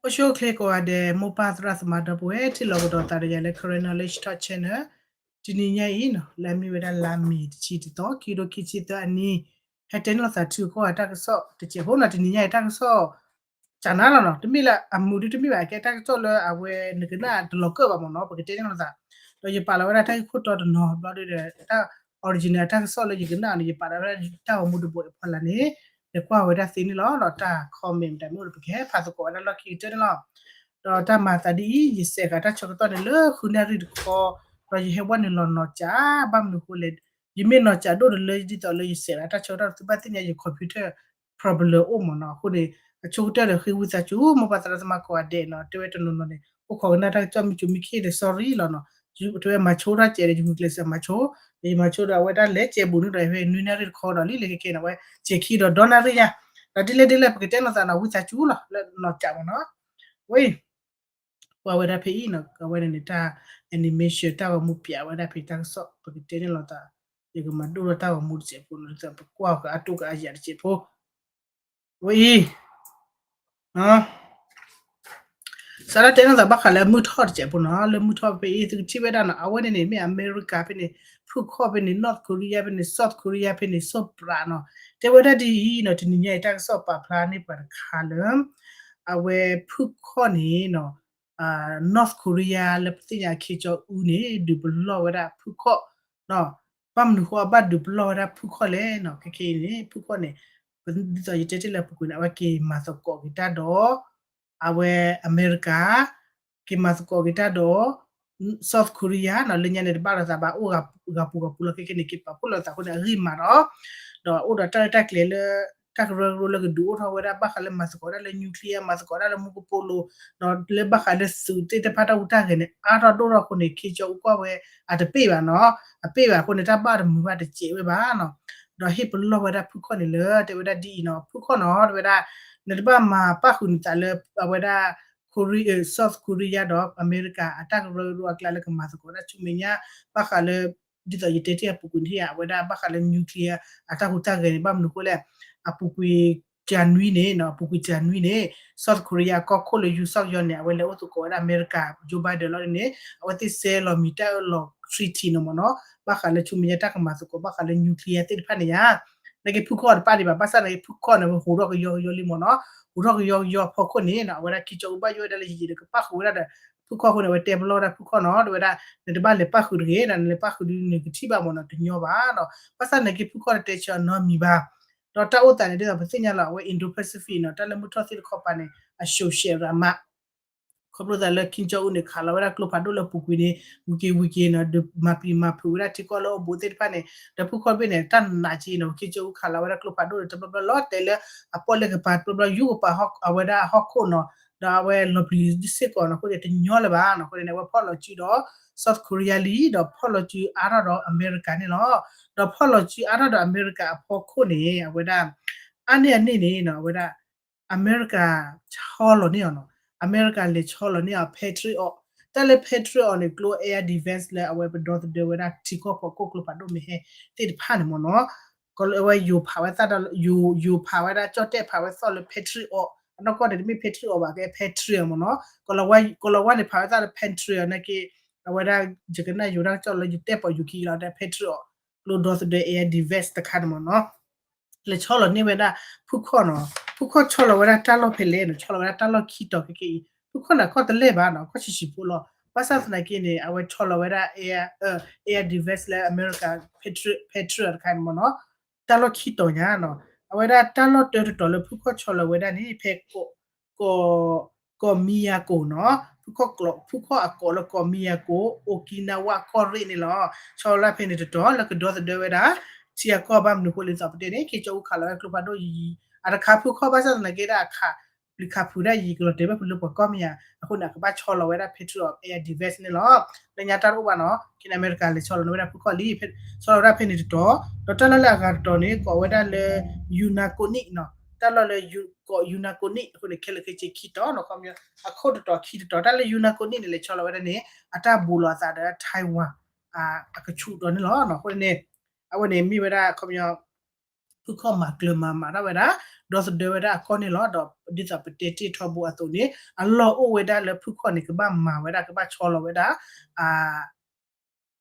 အိၣ်ဆူၣ်အိၣ်ချ့ကိးဂၤဒဲး မိၢ်ပၢ်သရၣ်သမါဒီပုၢ်ဝဲၢ် ထံၣ်လိာ်ကဒီးသးဒီးယၤလၢ Karen Knowledge Talk Channel တနံၤညါအံၤနီၤ လၢအမ့ၢ်ဝဲဒၣ်လါမ့ၤတဆံတသီ ခံကထိခံဆံသၢအနံၤ ဟဲတဲန့ၢ်လိာ်သးထံကီၢ်အတၢ်ကစီၣ်တစဲးဖိနီၤ တနံၤညါအံၤတၢ်ကစီၣ် ကနါလီၤနီၤ တမ့ၢ်လၢအမုာ်ဒုတမ့ၢ်ဘၣ် အကဲတၢ်ကစီၣ်လၢအဝဲနကနၣ်တလီၤကၢၣ်ဘၣ်မ့ၢ်နီၤ ပကတဲန့ၢ်လိာ်သး ဒီးယပာ်လီၤဝဲဒၣ်တၢ်ဂ့ၢ်ခိၣ်တီတနီၤဘျီဒီး တၢ် original တၢ်ကစီၣ်လၢယကနၣ်န့ၣ် ယပာ်လီၤဝဲဒၣ်တၢ်ဂီၤမူတဘိအဖီလာ်န့ၣ် လဲၤကွၢ်ဝဲဒၣ်သ့န့ၣ်လီၤ ဒီးတၢ် comment မ့ၢ်တၢ်မ့ၢ်အိၣ်ဒီးပကဟဲဖးသကိးဝဲဒၣ်လီၢ်ခံကတၢၢ်န့ၣ်လီၤ ဒီးတၢ်မၤသးဒ်အံၤ ယစဲးဃာ်တၢ်ဆၢကတီၢ်န့ၣ်လၢဃုနၣ်ရံၣ်တခီ ဒီးယဟဲဝဲနုာ်လီၤနီၤကၠး ဘၣ်မနုၤအဃိလဲၣ် ယမ့ၢ်နီၤကၠးဒိၣ်တလၢဒ်သိးလၢယစဲးဃာ်တၢ်ဆၢကတီၢ် သုဘၣ်သ့ၣ်ညါယ computer problem အိၣ်မ့ၢ်နီၤ အဃိန့ၣ် အဆိကတၢၢ်ဒီးဃ့ဝံသးစူၤ မိၢ်ပၢ်သရၣ်သမါကိးဂၤဒဲးနီၤ တဲဝဲတနီၤနီၤန့ၣ် အိၣ်ခိးကနၣ်တၢ်ကစီၣ်မုၢ်ကၠိမုၢ်ခ့ဒီး sorry လီၤနီၤ တဲဝဲမၤဆိတၢ်စဲးဒီး ယဂုာ်ကျဲးစၢးမၤဆိ ဒီးယမၤဆိဒီးအဝဲဒၣ်လဲၤစဲးဘူးန့ၣ်ဒီး ဟဲနွံနၣ်ရံၣ်တခီဒီးလံ လၢခဲခဲန့ၣ် အဝဲစဲးခံဒီးဒီနၣ်ရံၣ်ညါ ဒီးဒ်လဲၣ်ဒ်လဲၣ် ပကတဲလိာ်သးနီၤ ဝံသးစူၤလီၤ လၢနီၤကၠးမ့ၢ်နီၤ ဝဲ ကွၢ်ဝဲဒၣ်ဖဲအံၤနီၤ အဝဲန့ၣ်န့ၣ် တၢ် animation တၢ်ဂီၤမူပၠးဝဲဒၣ်ဖဲတၢ်ကစီၣ် ပကတဲန့ၢ်လိာ်သး ယကမၤဒိၣ်ထီၣ်တၢ်ဂီၤမူတစဲးဖိနီၤ ပကွၢ်ကအါတိၢ်ကအါယၤတစဲးဖိ ဝဲအံၤ စးထီၣ်တဲန့ၢ်သးဘၣ်ဃးလၢမုၢ်ထီၣ်တစဲးဖိနီၤ လၢမုၢ်ထီၣ်ဖဲအံၤ သုကထံၣ်ဝဲဒၣ်နီၤ အဝဲန့ၣ်န့ၣ် မ့ၢ်အမဲရကၤဖဲန့ၣ် ဖုခီၣ်ဖဲန့ၣ် North Korea ဖဲန့ၣ် South Korea ဖဲန့ၣ် စီၣ်ပြးနီၤ တဲဝဲဒၣ်ဒ်အံၤနီၤ တနံၤညါအံၤတၢ်ကစီၣ်ပာ်ဖျါန့ၢ်ပှၤတခါလၢ အဝဲဖုခီၣ်န့ၣ်နီၤ North Korea လၢပသ့ၣ်ညါခ့ကၠီအူန့ၣ် ဒုးပလီၢ်ဝဲဒၣ်ဖုခီၣ် ဘၣ်မနုၤဃိအဘၣ်ဒုးပလီၢ်ဝဲဒၣ်ဖုခီၣ်လဲၣ်နီၤ ခဲခဲအံၤန့ၣ် ဖုခီၣ်န့ၣ် ဒ်သိးယတဲတ့ၢ်လၢအပူၤကွံာ်န့ၣ် အဝဲက့ၤမၤသကိးက့ၤတၢ်ဒီး အဝဲအမဲရကၤ က့ၤမၤသကိးက့ၤတၢ်ဒီး South Korea နီၤ လၢညါန့ၣ်တဘၣ်လိာ်သးဘၣ် အိၣ်ဂၤပူၤဂၤပူၤလီၤ ခဲခဲန့ၣ် က့ၤပာ်ဖှိၣ်လိာ်သးအဃိန့ၣ် အဂံၢ်မၤဒီး ဒီးအိၣ်ဒီးတၢ်ရဲၣ်တၢ်ကျဲၤလၢ တၢ်ကရၢကရိလၢကဒုးအိၣ်ထီၣ်ဝဲဒၣ်ဘၣ်ဃးလၢမၤသကိးဒၣ်လၢ nuclear မၤသကိးဒၣ်လၢမူကပိာ်လိၤ ဒီးလၢဘၣ်ဃးလၢသုးသ့ၣ်တဖၣ်တၢ်ဟူးတၢ်ဂဲၤန့ၣ် အါထီၣ်ဒိၣ်ထီၣ်အဃိန့ၣ် ခ့ကၠီအူကွၢ်ဝဲ အတပ့ၢ်ဘၣ်နီၤ အပ့ၢ်ဘၣ်အဃိန့ၣ် တၢ်ဘၣ်တမုာ်ဘၣ်တစဲးဝဲဘၣ်နီၤ ဒီးဟ့ၣ်ပလီၢ်ဝဲဒၣ်ဖုခီၣ်န့ၣ်လၢ တဲဝဲဒၣ်ဒ်အံၤနီၤ ဖုခီၣ်နီၤ တဲဝဲဒၣ် နတဘၣ်မၤပၣ်ဃုာ်နသးလၢ အဝဲဒၣ် South Korea ဒီးအမဲရကၤ အတၢ်ကရၢကရိအကျါလၢကမၤသကိးတၢ်ဆူမဲာ်ညါ ဘၣ်ဃးလၢ ဒ်သိးယတဲတ့ၢ်အပူၤကွံာ်န့ၣ် အဝဲဒၣ်ဘၣ်ဃးလၢ nuclear အတၢ်ဟူးတၢ်ဂဲၤန့ၣ် ဘၣ်မနုၤအဃိလဲၣ် အပူၤကွံာ် ကၠၤနွံန့ၣ်နီၤ အပူၤကွံာ်ကၠၤနွံန့ၣ် South Korea အကီၢ်ခိၣ်လၢ ယူးစီၣ်ယီၤ န့ၣ် အဝဲလဲၤအိၣ်သကိးဝဲဒၣ်အမဲရကၤ Joe Biden လီၤန့ၣ် အဝဲသ့ၣ်စဲလီၤမံၤတၢ်အၢၣ်လီၤ treaty နီၤမ့ၢ်နီၤ ဘၣ်ဃးလၢဆူမဲာ်ညါတၢ်ကမၤသကိး ဘၣ်ဃးလၢ nuclear သ့ၣ်တဖၣ်န့ၣ်ယါ နာ်က့ဖုခီၣ်တပၣ်ဒံးဘၣ် ဘၣ်ဆၣ်နာ်က့ဖုခီၣ်န့ၣ် ဝဲဟူးထီၣ်ကယီကယီလံမ့ၢ်နီၤ ဟူးထီၣ်ကယီကယီအဖီခိၣ်န့ၣ်နီၤ အဝဲဒၣ်ခ့ကၠီအူဘၣ်ယိၣ်ဝဲဒၣ်လၢယံာ်ယံာ်ဒီးကပၣ်ဃုာ်ဝဲဒၣ်ဒီး ဖုခီၣ်အဃိန့ၣ် အဝဲတဲပလီၢ်ဝဲဒၣ်ဖုခီၣ်နီၤ တဲဝဲဒၣ် နတဘၣ်လဲၤပၣ်ဃုာ်တဂ့ၤနီၤ နလဲၤပၣ်ဃုာ်ဒုးနကထံၣ်ဘၣ်မ့ၢ်နီၤ တညီဘၣ်နီၤ ဘၣ်ဆၣ်နာ်က့ဖုခီၣ်န့ၣ်တဲဆၢအနီတမံၤဘၣ် ဒီးတၢ်အိၣ်သးန့ၣ် ဒ်သိးပသ့ၣ်ညါလီၤ အဝဲ Indo-Pacific နီၤ တၢ်လၢမုၢ်ထီၣ်သ့ၣ်တခီပၤန့ၣ် အရှုံးရှဲရၤမး ခီဖျိသးလၢ ခ့ကၠီအူန့ၣ် ခးလီၤဝဲဒၣ်ကျိဖးဒိၣ်လၢအပူၤကွံာ်န့ၣ် ဝံၤက့ၤဝံၤက့ၤနီၤ ဒုးမၤပျံၤမၤဖုးဝဲဒၣ်ထံကီၢ်လၢအဘူးသ့ၣ်တဖၣ်န့ၣ် ဒီးဖုခီၣ်တဘ့ၣ်န့ၣ် တၢ်နာ်က့နီၤ ခ့ကၠီအူခးလီၤဝဲဒၣ်ကျိဖးဒိၣ်န့ၣ် တဘျီဘျီလီၤတဲာ်လၢ အပီၣ်လဲၣ်ကပၤတဘျီဘျီ ယူကပၤအဝဲဒၣ်အဟီၣ်ခိၣ်နီၤ ဒီးအဝဲလီၤပျံၤစ့ၢ်ကီးနီၤ အဃိန့ၣ် တညီလၢၤဘၣ်နီၤ အဃိန့ၣ် အဝဲဖီၣ်လီၤစုဒီး South Korea လံ ဒီးဖီၣ်လီၤစုအါထီၣ်ဒီးအမဲရကၤန့ၣ်လီၤ ဒီးဖီၣ်လီၤစုအါထီၣ်ဒီးအမဲရကၤအဖီခိၣ်န့ၣ် အဝဲဒၣ် အါန့ၢ်အန့ၣ်န့ၣ်နီၤ အဝဲဒၣ် အမဲရကၤဆီလီၤန့ၢ်အီၤနီၤ အမဲရကၤလဲၤဆီလီၤန့ၢ်အီၤ Patriot တၢ်လၢ Patriot န့ၣ် ကျိ air defense လၢအဝဲပဒီသဒၢဝဲဒၣ်ထံကီၢ်ဖီခိၣ်ကျိဖးဒိၣ်မ့ၢ်ဟဲသ့ၣ်တဖၣ်န့ၣ်မ့ၢ်နီၤ ကီးလၢအဝဲယိၤဖးဝဲသၣ်ဒီး ယိၤ ယိၤဖးဝဲဒၣ်ကၠီၣ်တဲၣ်ဖးဝဲသီၣ်လၢ Patriot အနီၢ်ကီၢ်န့ၣ် တမ့ၢ် Patriot ဘၣ် ကဲ Patriot မ့ၢ်နီၤ ကီးလီၤဝါန့ၣ် ဖးဝဲသၣ်လၢ Patriot နာ်က့ အဝဲဒၣ် ယကနၣ်ယိၤတၢ်ကစီၣ်လၢယတဲပီၤယိၤခံလီၤ တဲ Patriot ကျိဒီသဒၢ air defense တခါန့ၣ်မ့ၢ်နီၤ လဲၤဆီလီၤန့ၢ်ဝဲဒၣ် ဖုခီၣ်နီၤ ဖုခီၣ်ဆီလီၤဝဲဒၣ်တၢ်လီၢ်ဖဲလဲၣ်နီၤ ဆီလီၤဝဲဒၣ်တၢ်လီၢ်ခံတီၤခဲကဲအံၤ ဖုခီၣ်န့ၣ် ကီၢ်တလဲၣ်ဘၣ်နီၤ ကီၢ်ဆံးဆံးဖိလီၤ ဘၣ်ဆၣ်သနာ်က့န့ၣ် အဝဲဆီလီၤဝဲဒၣ် air defense လၢအမဲရကၤ Patriot တခါန့ၣ်မ့ၢ်နီၤ တၢ်လီၢ်ခံတီၤညါနီၤ အဝဲဒၣ်တၢ်လီၢ်တၢတတီၤလၢဖုခီၣ်ဆီလီၤဝဲဒၣ်န့ၣ် ဖဲ ကီး ကီးမံယၤကိာ်နီၤ ဖုခီၣ် ဖုခီၣ်အကိာ်လၢကီးမံယၤကိာ် Okinawa ကီၢ်ရ့ၣ်န့ၣ်လီၤ ဆီလီၤဝဲဒၣ်ဖဲန့ၣ်တတီၤ လၢကဒီသဒၢဝဲဒၣ် ထံအကီၢ်ဘၣ်မနုၤဃိလၢသိးပတဲန့ၣ် ခ့ကၠီအူခးလီၤဝဲကျိဖးဒိၣ်ယံာ်ယံာ် အတခါဖုခီၣ်ဘၣ်ဆၣ်သနာ်က့ဒၣ်အခး ပျံၤခးဖုးဒၣ်ယံာ်ကလီၤတဲာ်ဘၣ်ဖုလၢပှၤကီၢ်မံယၤ အဃိန့ၣ် အကဘၣ်ဆီလီၤဝဲဒၣ် Patriot air defense န့ၣ်လီၤ လၢညါတၢ်တအိၣ်ဘၣ်နီၤ ခဲန့ၣ်အမဲရကၤလဲၤဆီလီၤန့ၢ်ဝဲဒၣ်ဖုခီၣ်လံ ဆီလီၤဝဲဒၣ်ဖဲန့ၣ်တတီၤ ဒီးတၢ်လီၢ်လၢအဂၤတတီၤန့ၣ် ကိးဝဲဒၣ်လၢ Yonaguni နီၤ တၢ်လီၢ်လၢ ကိး Yonaguni အဃိန့ၣ် ခဲလၢာ်ခဲဆ့ခံတီၤနီၤ ခီပညီ အခိၣ်တတီၤခံတတီၤ တၢ်လၢ Yonaguni န့ၣ် လဲၤဆီလီၤဝဲဒၣ်န့ၣ် အတၢ်ဘူးလီၤအသးဒီး Taiwan အကဆူးတီၤန့ၣ်လီၤ အဃိန့ၣ် အဝဲန့ၣ်မ့ၢ်ဝဲဒၣ် ခီပညီ ဖုခီၣ်မၤကျၢၤမၤမၤတၢ်ဝဲဒၣ် ဒီသဒၢဝဲဒၣ်အကီၢ်န့ၣ်လီၤ. ဒီးဒ်သိးပတဲတ့ၢ်ထီဘိအသိးန့ၣ် အလီၢ်အိၣ်ဝဲဒၣ်လၢဖုခီၣ်န့ၣ် ကဘၣ်မၤဝဲဒၣ် ကဘၣ်ဆီလီၤဝဲဒၣ်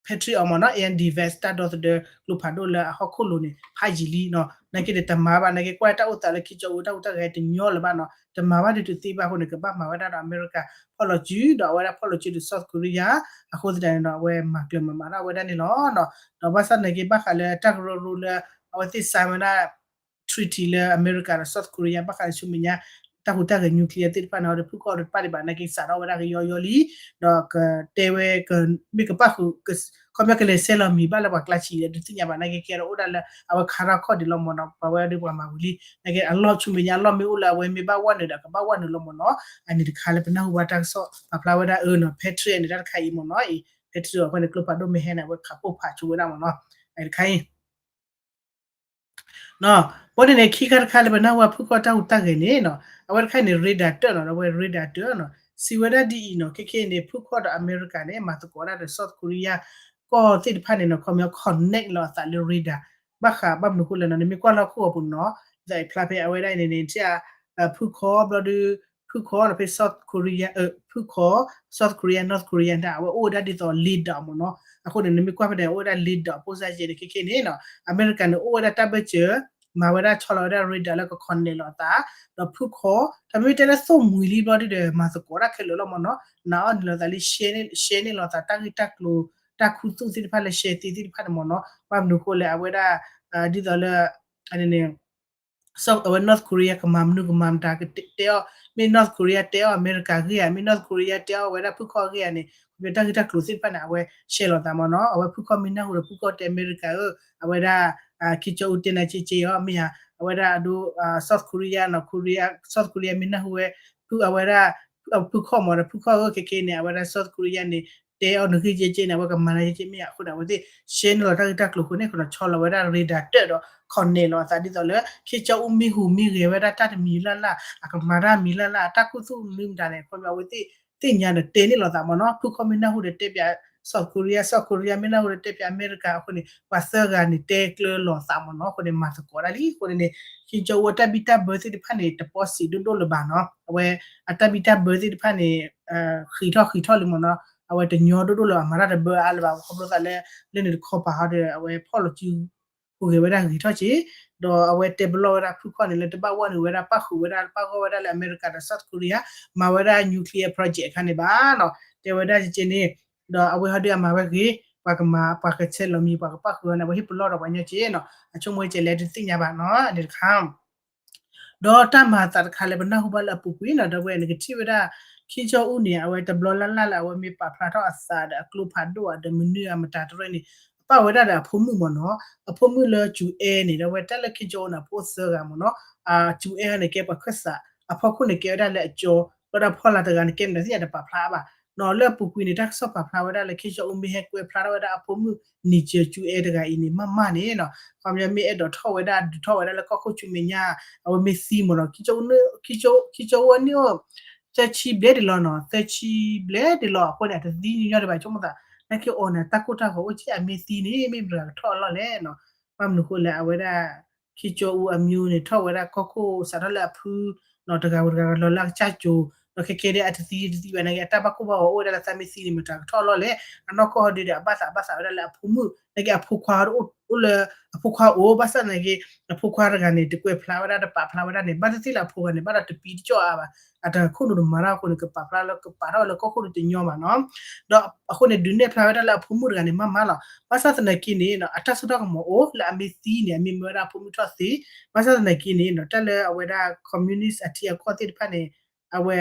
Patriot မ့ၢ်နီၤ air defense တၢ်ဒီသဒၢကျိဖးဒိၣ်လၢအဟီၣ်ခိၣ်လိၤန့ၣ် ဖးယံာ်လံနီၤ. နာ်က့န့ၣ် တမၤဘၣ် နာ်က့ကွၢ်တၢ်အိၣ်သးလၢခံကၠီအူတၢ်ဟူးတၢ်ဂဲၤတညီလၢၤဘၣ်နီၤ. တမၤဘၣ်ဒုးတသ့ဘၣ်အဃိန့ၣ် ကဘၣ်မၤဝဲဒၣ်ဒီးအမဲရကၤ ဖီၣ်လီၤစု ဒီးအဝဲဒၣ်ဖီၣ်လီၤစုဒီး South Korea အဃိသတးန့ၣ်ဒီး အဝဲမၤကျၢၤမၤမၤဒၣ်ဝဲဒၣ်န့ၣ်လီၤ. ဒီးဘၣ်ဆၣ်နာ်က့ဘၣ်ဃးလၢတၢ်ကရၢကရိလၢ အဝဲသ့ၣ် sign ဝဲဒၣ် treaty လၢအမဲရကၤဒီး South Korea ဘၣ်ဃးလၢဆူမဲာ်ညါ တၢ်ဟူးတၢ်ဂဲၤ nuclear သ့ၣ်တဖၣ်န့ၣ် ဒီးဖုခီၣ်ဒီးတပၣ်ဒံးဘၣ် နာ်က့စးထီၣ်ဝဲဒၣ်ကယီယီလံ ဒီးကတဲဝဲ မ့ၢ်ကဘၣ်ဃုာ် ခီပညီကလဲၤဆဲးလီၤမံၤဘၣ်လၢပှၤကျါဆံးဒီး တသ့ၣ်ညါဘၣ် နာ်က့ကဲဒီးအိၣ်ဒၣ်လၢအဝဲခါထီၣ်ခီၣ်ဒံးလီၤမ့ၢ်နီၤ. ပှၤဝဲဒၣ်ပှၤမၤဝံၤလံ နာ်က့အလီၢ်ဆူမဲာ်ညါအလီၢ်မ့ၢ်အိၣ်လၢအဝဲမ့ၢ်ဘၣ်ဝဲနုာ်ဒီး ကဘၣ်ဝဲနုာ်လီၤမ့ၢ်နီၤ. အန့ၣ်တခါလၢပနၢ်ဟူဘၣ်တၢ်ကစီၣ်ပာ်ဖျါဝဲဒၣ်အၢနီၤ Patriot န့ၣ် တၢ်တခါအံၤမ့ၢ်နီၤ အံၤ Patriot အဃိန့ၣ် ကျိဖးဒိၣ်မ့ၢ်ဟဲန့ၣ် အဝဲခးပိၢ်ဖးဆိဝဲဒၣ်မ့ၢ်နီၤ အတခါအံၤ ဘၣ်န့ၣ်န့ၣ် ခံခါတခါလၢပနၢ်ဟူဘၣ်ဖုခီၣ်တၢ်ဟူးတၢ်ဂဲၤန့ၣ်နီၤ အဝဲတခါန့ၣ် radar တၢၢ်နီၤ ဒီးအဝဲ radar တၢၢ်နီၤ စံးဝဲဒၣ်ဒ်အံၤနီၤ ခဲခဲအံၤန့ၣ် ဖုခီၣ်ဒီးအမဲရကၤန့ၣ် မၤသကိးဒၣ်ဒီး South Korea ကီၢ်သ့ၣ်တဖၣ်န့ၣ်နီၤ ခီပညီ connect လီၤအသးလၢ radar ဘၣ်ဃးဘၣ်မနုၤအဃိလဲၣ်နီၤ နမ့ၢ်ကွၢ်လၢဟီၣ်ခိၣ်အပူၤနီၤ ဒ်သိးအဖျါဖဲအဝဲဒၣ်အံၤန့ၣ်န့ၣ် ထံၣ် ဖုခီၣ်ဘျီဒီး ဖုခီၣ်နီၤ ဖဲ South Korea ဖုခီၣ် South Korea North Korea န့ၣ် အဝဲအိၣ်ဝဲဒၣ်ဒ်သိး radar မ့ၢ်နီၤ အဃိန့ၣ် နမ့ၢ်ကွၢ်ဖဲန့ၣ် အိၣ်ဝဲဒၣ် radar ပိၢ်စၢ်ယဲၢ်န့ၣ် ခဲခဲန့ၣ်နီၤ အမဲရကၤန့ၣ်အိၣ်ဝဲဒၣ်တၢ်ဘၢၣ်စၢၤ မၤဝဲဒၣ်ဆီလီၤဝဲဒၣ် radar လၢက connect လီၤအသး ဒီးဖုခီၣ် တၢ်မ့ၢ်တဲလၢသိၣ်မှံၤလံဘျီဒုဒီး မၤသကိးတၢ်ခဲလၢာ်လီၤမ့ၢ်နီၤ နာ်အီၤန့ၣ်လီၤသးလံ share န့ၢ်လီၤသး တၢ်ဂ့ၢ်တၢ်ကျိၤ တၢ်ခူသူၣ်သ့ၣ်တဖၣ်လၢ share သ့သ့ၣ်တဖၣ်န့ၣ်မ့ၢ်နီၤ ဘၣ်မနုၤအဃိလဲၣ် အဝဲဒၣ် ဒ်သိးလၢ အဝဲ North Korea ကမၤမနုၤကမၤမတၤ တဲအီၤ မ့ၢ် North Korea တဲအီၤအမဲရကၤဂ့ၢ်ဧါ မ့ၢ် North Korea တဲအီၤဝဲဒၣ်ဖုခီၣ်ဂ့ၢ်ဧါန့ၣ် တၢ်ဂ့ၢ်တၢ်ကျိၤသ့ၣ်တဖၣ်န့ၣ် အဝဲ share လီၤသးမ့ၢ်နီၤ အဝဲဖုခီၣ်မ့ၢ်နၢ်ဟူဒီးဖုခီၣ်တဲအမဲရကၤဧၢ အဝဲဒၣ် ခံကၠီအူတဲနၤက့က့အီၤ မ့ၢ်ဧါ အဝဲဒၣ်အဒိ South Korea နီၤ Korea South Korea မ့ၢ်နၢ်ဟူဝဲ ဖုအဝဲဒၣ် ဖုခီၣ်မ့ၢ်ဒီးဖုခီၣ်ဧၢ ခဲခဲန့ၣ် အဝဲဒၣ် South Korea န့ၣ် တဲအီၤနဂ့ၢ်က့က့န့ၣ် အဝဲကမၤနၤက့က့မ့ၢ်ဧါ အဃိန့ၣ် အဝဲသ့ၣ် share န့ၢ်လီၤတၢ်ဂ့ၢ်တၢ်ကျိၤအဃိန့ၣ် ကနီၤဆီလီၤဝဲဒၣ် radar တၢၢ်ဒီး connect လီၤအသးဒ်သိးလၢ ခံကၠီအူမ့ၢ်ဟူးမ့ၢ်ဂဲၤဝဲဒၣ်တၢ်တမံၤလၢ်လၢ် အကမၤတၢ်မံၤလၢ်လၢ် အတၢ်ခူသူၣ်မနုၤမတၤန့ၣ် ခီပညီအဝဲသ့ၣ် သ့ၣ်ညါဒီးတဲန့ၢ်လီၤသးမ့ၢ်နီၤ ဖုခီၣ်မ့ၢ်နၢ်ဟူဒီးတဲပၠး South Korea South Korea မ့ၢ်နၢ်ဟူဒီးတဲပၠးအမဲရကၤအဃိန့ၣ် ပှၤသၢဂၤန့ၣ် တဲကျၢၤလီၤသးမ့ၢ်နီၤ အဃိန့ၣ် မၤသကိးတၢ်လံ အဃိန့ၣ်န့ၣ် ခံကၠီအူအတၢ်ဘံၣ်တၢ်ဘၢသ့ၣ်တဖၣ်န့ၣ် တပီစံးဒိၣ်ဒိၣ်လၢၤဘၣ်နီၤ အဝဲ အတၢ်ဘံၣ်တၢ်ဘၢသ့ၣ်တဖၣ်န့ၣ် ဃံးထီၣ်ဃံးထီၣ်လံမ့ၢ်နီၤ အဝဲတညီဒိၣ်ဒိၣ်လၢၤဘၣ် မၤတၢ်တဘၢအါလၢၤဘၣ် ခီဖျိသးလၢ လၢန့ၣ်တခီပၤဟီဒီး အဝဲဖီၣ်လီၤစု ဟူးဂဲၤဝဲဒၣ်ဂ့ၤထီၣ်က့ၤ ဒီးအဝဲတဲပလီၢ်ဝဲဒၣ်ဖုခီၣ်န့ၣ် လၢတဘၣ်ဝဲနုာ်ဝဲဒၣ်ပၣ်ဃုာ်ဝဲဒၣ်ပၣ်ဂီၢ်ဝဲဒၣ်လၢအမဲရကၤဒီး South Korea မၤဝဲဒၣ် nuclear project အခါန့ၣ်ဘၣ်နီၤ တဲဝဲဒၣ်က့န့ၣ် ဒီးအဝဲဟီဒုးအမၤဝဲဂ့ၤ ပှၤကမၤ ပှၤကဆဲးလီၤမံၤ ပှၤကပၣ်ဃုာ်ဝဲန့ၣ် အဝဲဟ့ၣ်ပလီၢ်ဒီးပှၤညီက့နီၤ အဆိကမိၣ်ကဲလဲၣ်တသ့ၣ်ညါဘၣ်နီၤ န့ၣ်တခါ ဒီးတၢ်မၤအသးတခါလၢပနၢ်ဟူဘၣ်လၢအပူၤကွံာ်နီၤ ဒီပုၢ်ဝဲၢ်န့ၣ် ကထံၣ်ဝဲဒၣ် ခံကၠီအူန့ၣ် အဝဲတဘျီလၢ်လၢ်လၢအဝဲမ့ၢ်ပာ်ဖျါထီၣ်အသးဒီးအကျိဖးဒိၣ်အဒီးမနုၤအမတၤတရၢန့ၣ် အပာ်ဝဲဒၣ်ဒီးအဖိမုၣ်မ့ၢ်နီၤ အဖိမုၣ်လၢ ကၠူအဲန့ၣ် ဒီပုၢ်ဝဲၢ် တၢ်လၢခံကၠီအူန့ၣ် အဖိအိၣ်သၢဂၤမ့ၢ်နီၤ ကၠူအဲန့ၣ် ကဲပှၤခၢၣ်စး အဖီခိၣ်န့ၣ်ကဲဝဲဒၣ်လၢအကၠီ ဒီးတၢ်ဖီလာ်တဂၤန့ၣ် ကဲမနုၤသ့ၣ်ညါတပာ်ဖျါဘၣ်နီၤ လၢအပူၤကွံာ်န့ၣ် တၢ်ကစီၣ်ပာ်ဖျါဝဲဒၣ်လၢခံကၠီအူမ့ၢ်ဟဲကွဲဖျါထီၣ်ဝဲဒၣ်အဖိမုၣ် နံၤစၢၤ ကၠူအဲတဂၤအံၤန့ၣ် မ့ၢ်မးန့ၣ်နီၤ ခီပညီမ့ၢ်အဲၣ်ဒိးထီၣ်ဝဲဒၣ်ဒုးထီၣ်ဝဲဒၣ်လၢကီၢ်ခိၣ်ဆူမဲာ်ညါ အဝဲမ့ၢ်သံမ့ၢ်နီၤ ခံကၠီအူန့ၣ် ခံကၠီအူအနံၣ်အိၣ် သၢဆံဘျဲၣ်ဒံးလီၤနီၤ သၢဆံဘျဲၣ်ဒံးလီၤ အဃိန့ၣ် အတသံညီညီဒံးဘၣ် ဆိကမိၣ်သး နာ်က့အီၤန့ၣ် တၢ်ကိၢ်တၢ်ဂီၤအိၣ်က့ အမ့ၢ်သံန့ၣ် မ့ၢ်မတၤကထီၣ်အလီၢ်လဲၣ်နီၤ ဘၣ်မနုၤအဃိလဲၣ် အဝဲဒၣ် ခံကၠီအူအမျိုးန့ၣ် ထီၣ်ဝဲဒၣ်ကီၢ်ခိၣ်စးထီၣ်လၢအဖု နီၤတဂၤဝဲတဂၤလီၤလၢအကစၢ်ကၠိၤ ဒီးခဲကဲဒ်အတသံတသံဘၣ်နာ်က့ အတၢ်ဘၣ်ကိၢ်ဘၣ်ဂီၤအိၣ်ဝဲဒၣ်လၢသးမ့ၢ်သံန့ၣ် မတၤကထီၣ်အလီၢ်လဲၣ် အနီၢ်ကီၢ်ဟီဒုဒီး အဘၣ်သးဘၣ်သးဝဲဒၣ်လၢအဖိမုၣ် နာ်က့အဖိခွါအိၣ်လၢ အဖိခွါအိၣ် ဘၣ်ဆၣ်နာ်က့ အဖိခွါတဂၤန့ၣ် တကွဲးဖျါဝဲဒၣ်တပာ်ဖျါဝဲဒၣ်န့ၣ် ဘၣ်သ့ၣ်သ့ၣ်လၢအဖိဂၤန့ၣ် ဘၣ်ဒီးတပံတကၠီၣ်အါဘၣ် အတၢ်ခိၣ်နူာ်တမၤတၢ်အဃိန့ၣ် ကပာ်ဖျါလၢကပာ်ထီၣ်ဝဲလၢကီၢ်ခိၣ်ဒုတညီဘၣ်နီၤ ဒီးအဃိန့ၣ် ဒုးနဲၣ်ဖျါဝဲဒၣ်လၢအဖိမုၣ်တဂၤန့ၣ် မ့ၢ်မးလီၤ ဘၣ်ဆၣ်သနာ်က့န့ၣ် အတၢ်စိတၢ်ကမီၤအိၣ်လၢအမ့ၢ်သံန့ၣ် အမ့ၢ်မၢဝဲဒၣ်အဖိမုၣ်ထီၣ်သ့ ဘၣ်ဆၣ်သနာ်က့န့ၣ် တၢ်လၢအဝဲဒၣ် communist အထံအကီၢ်သ့ၣ်တဖၣ်န့ၣ် အဝဲ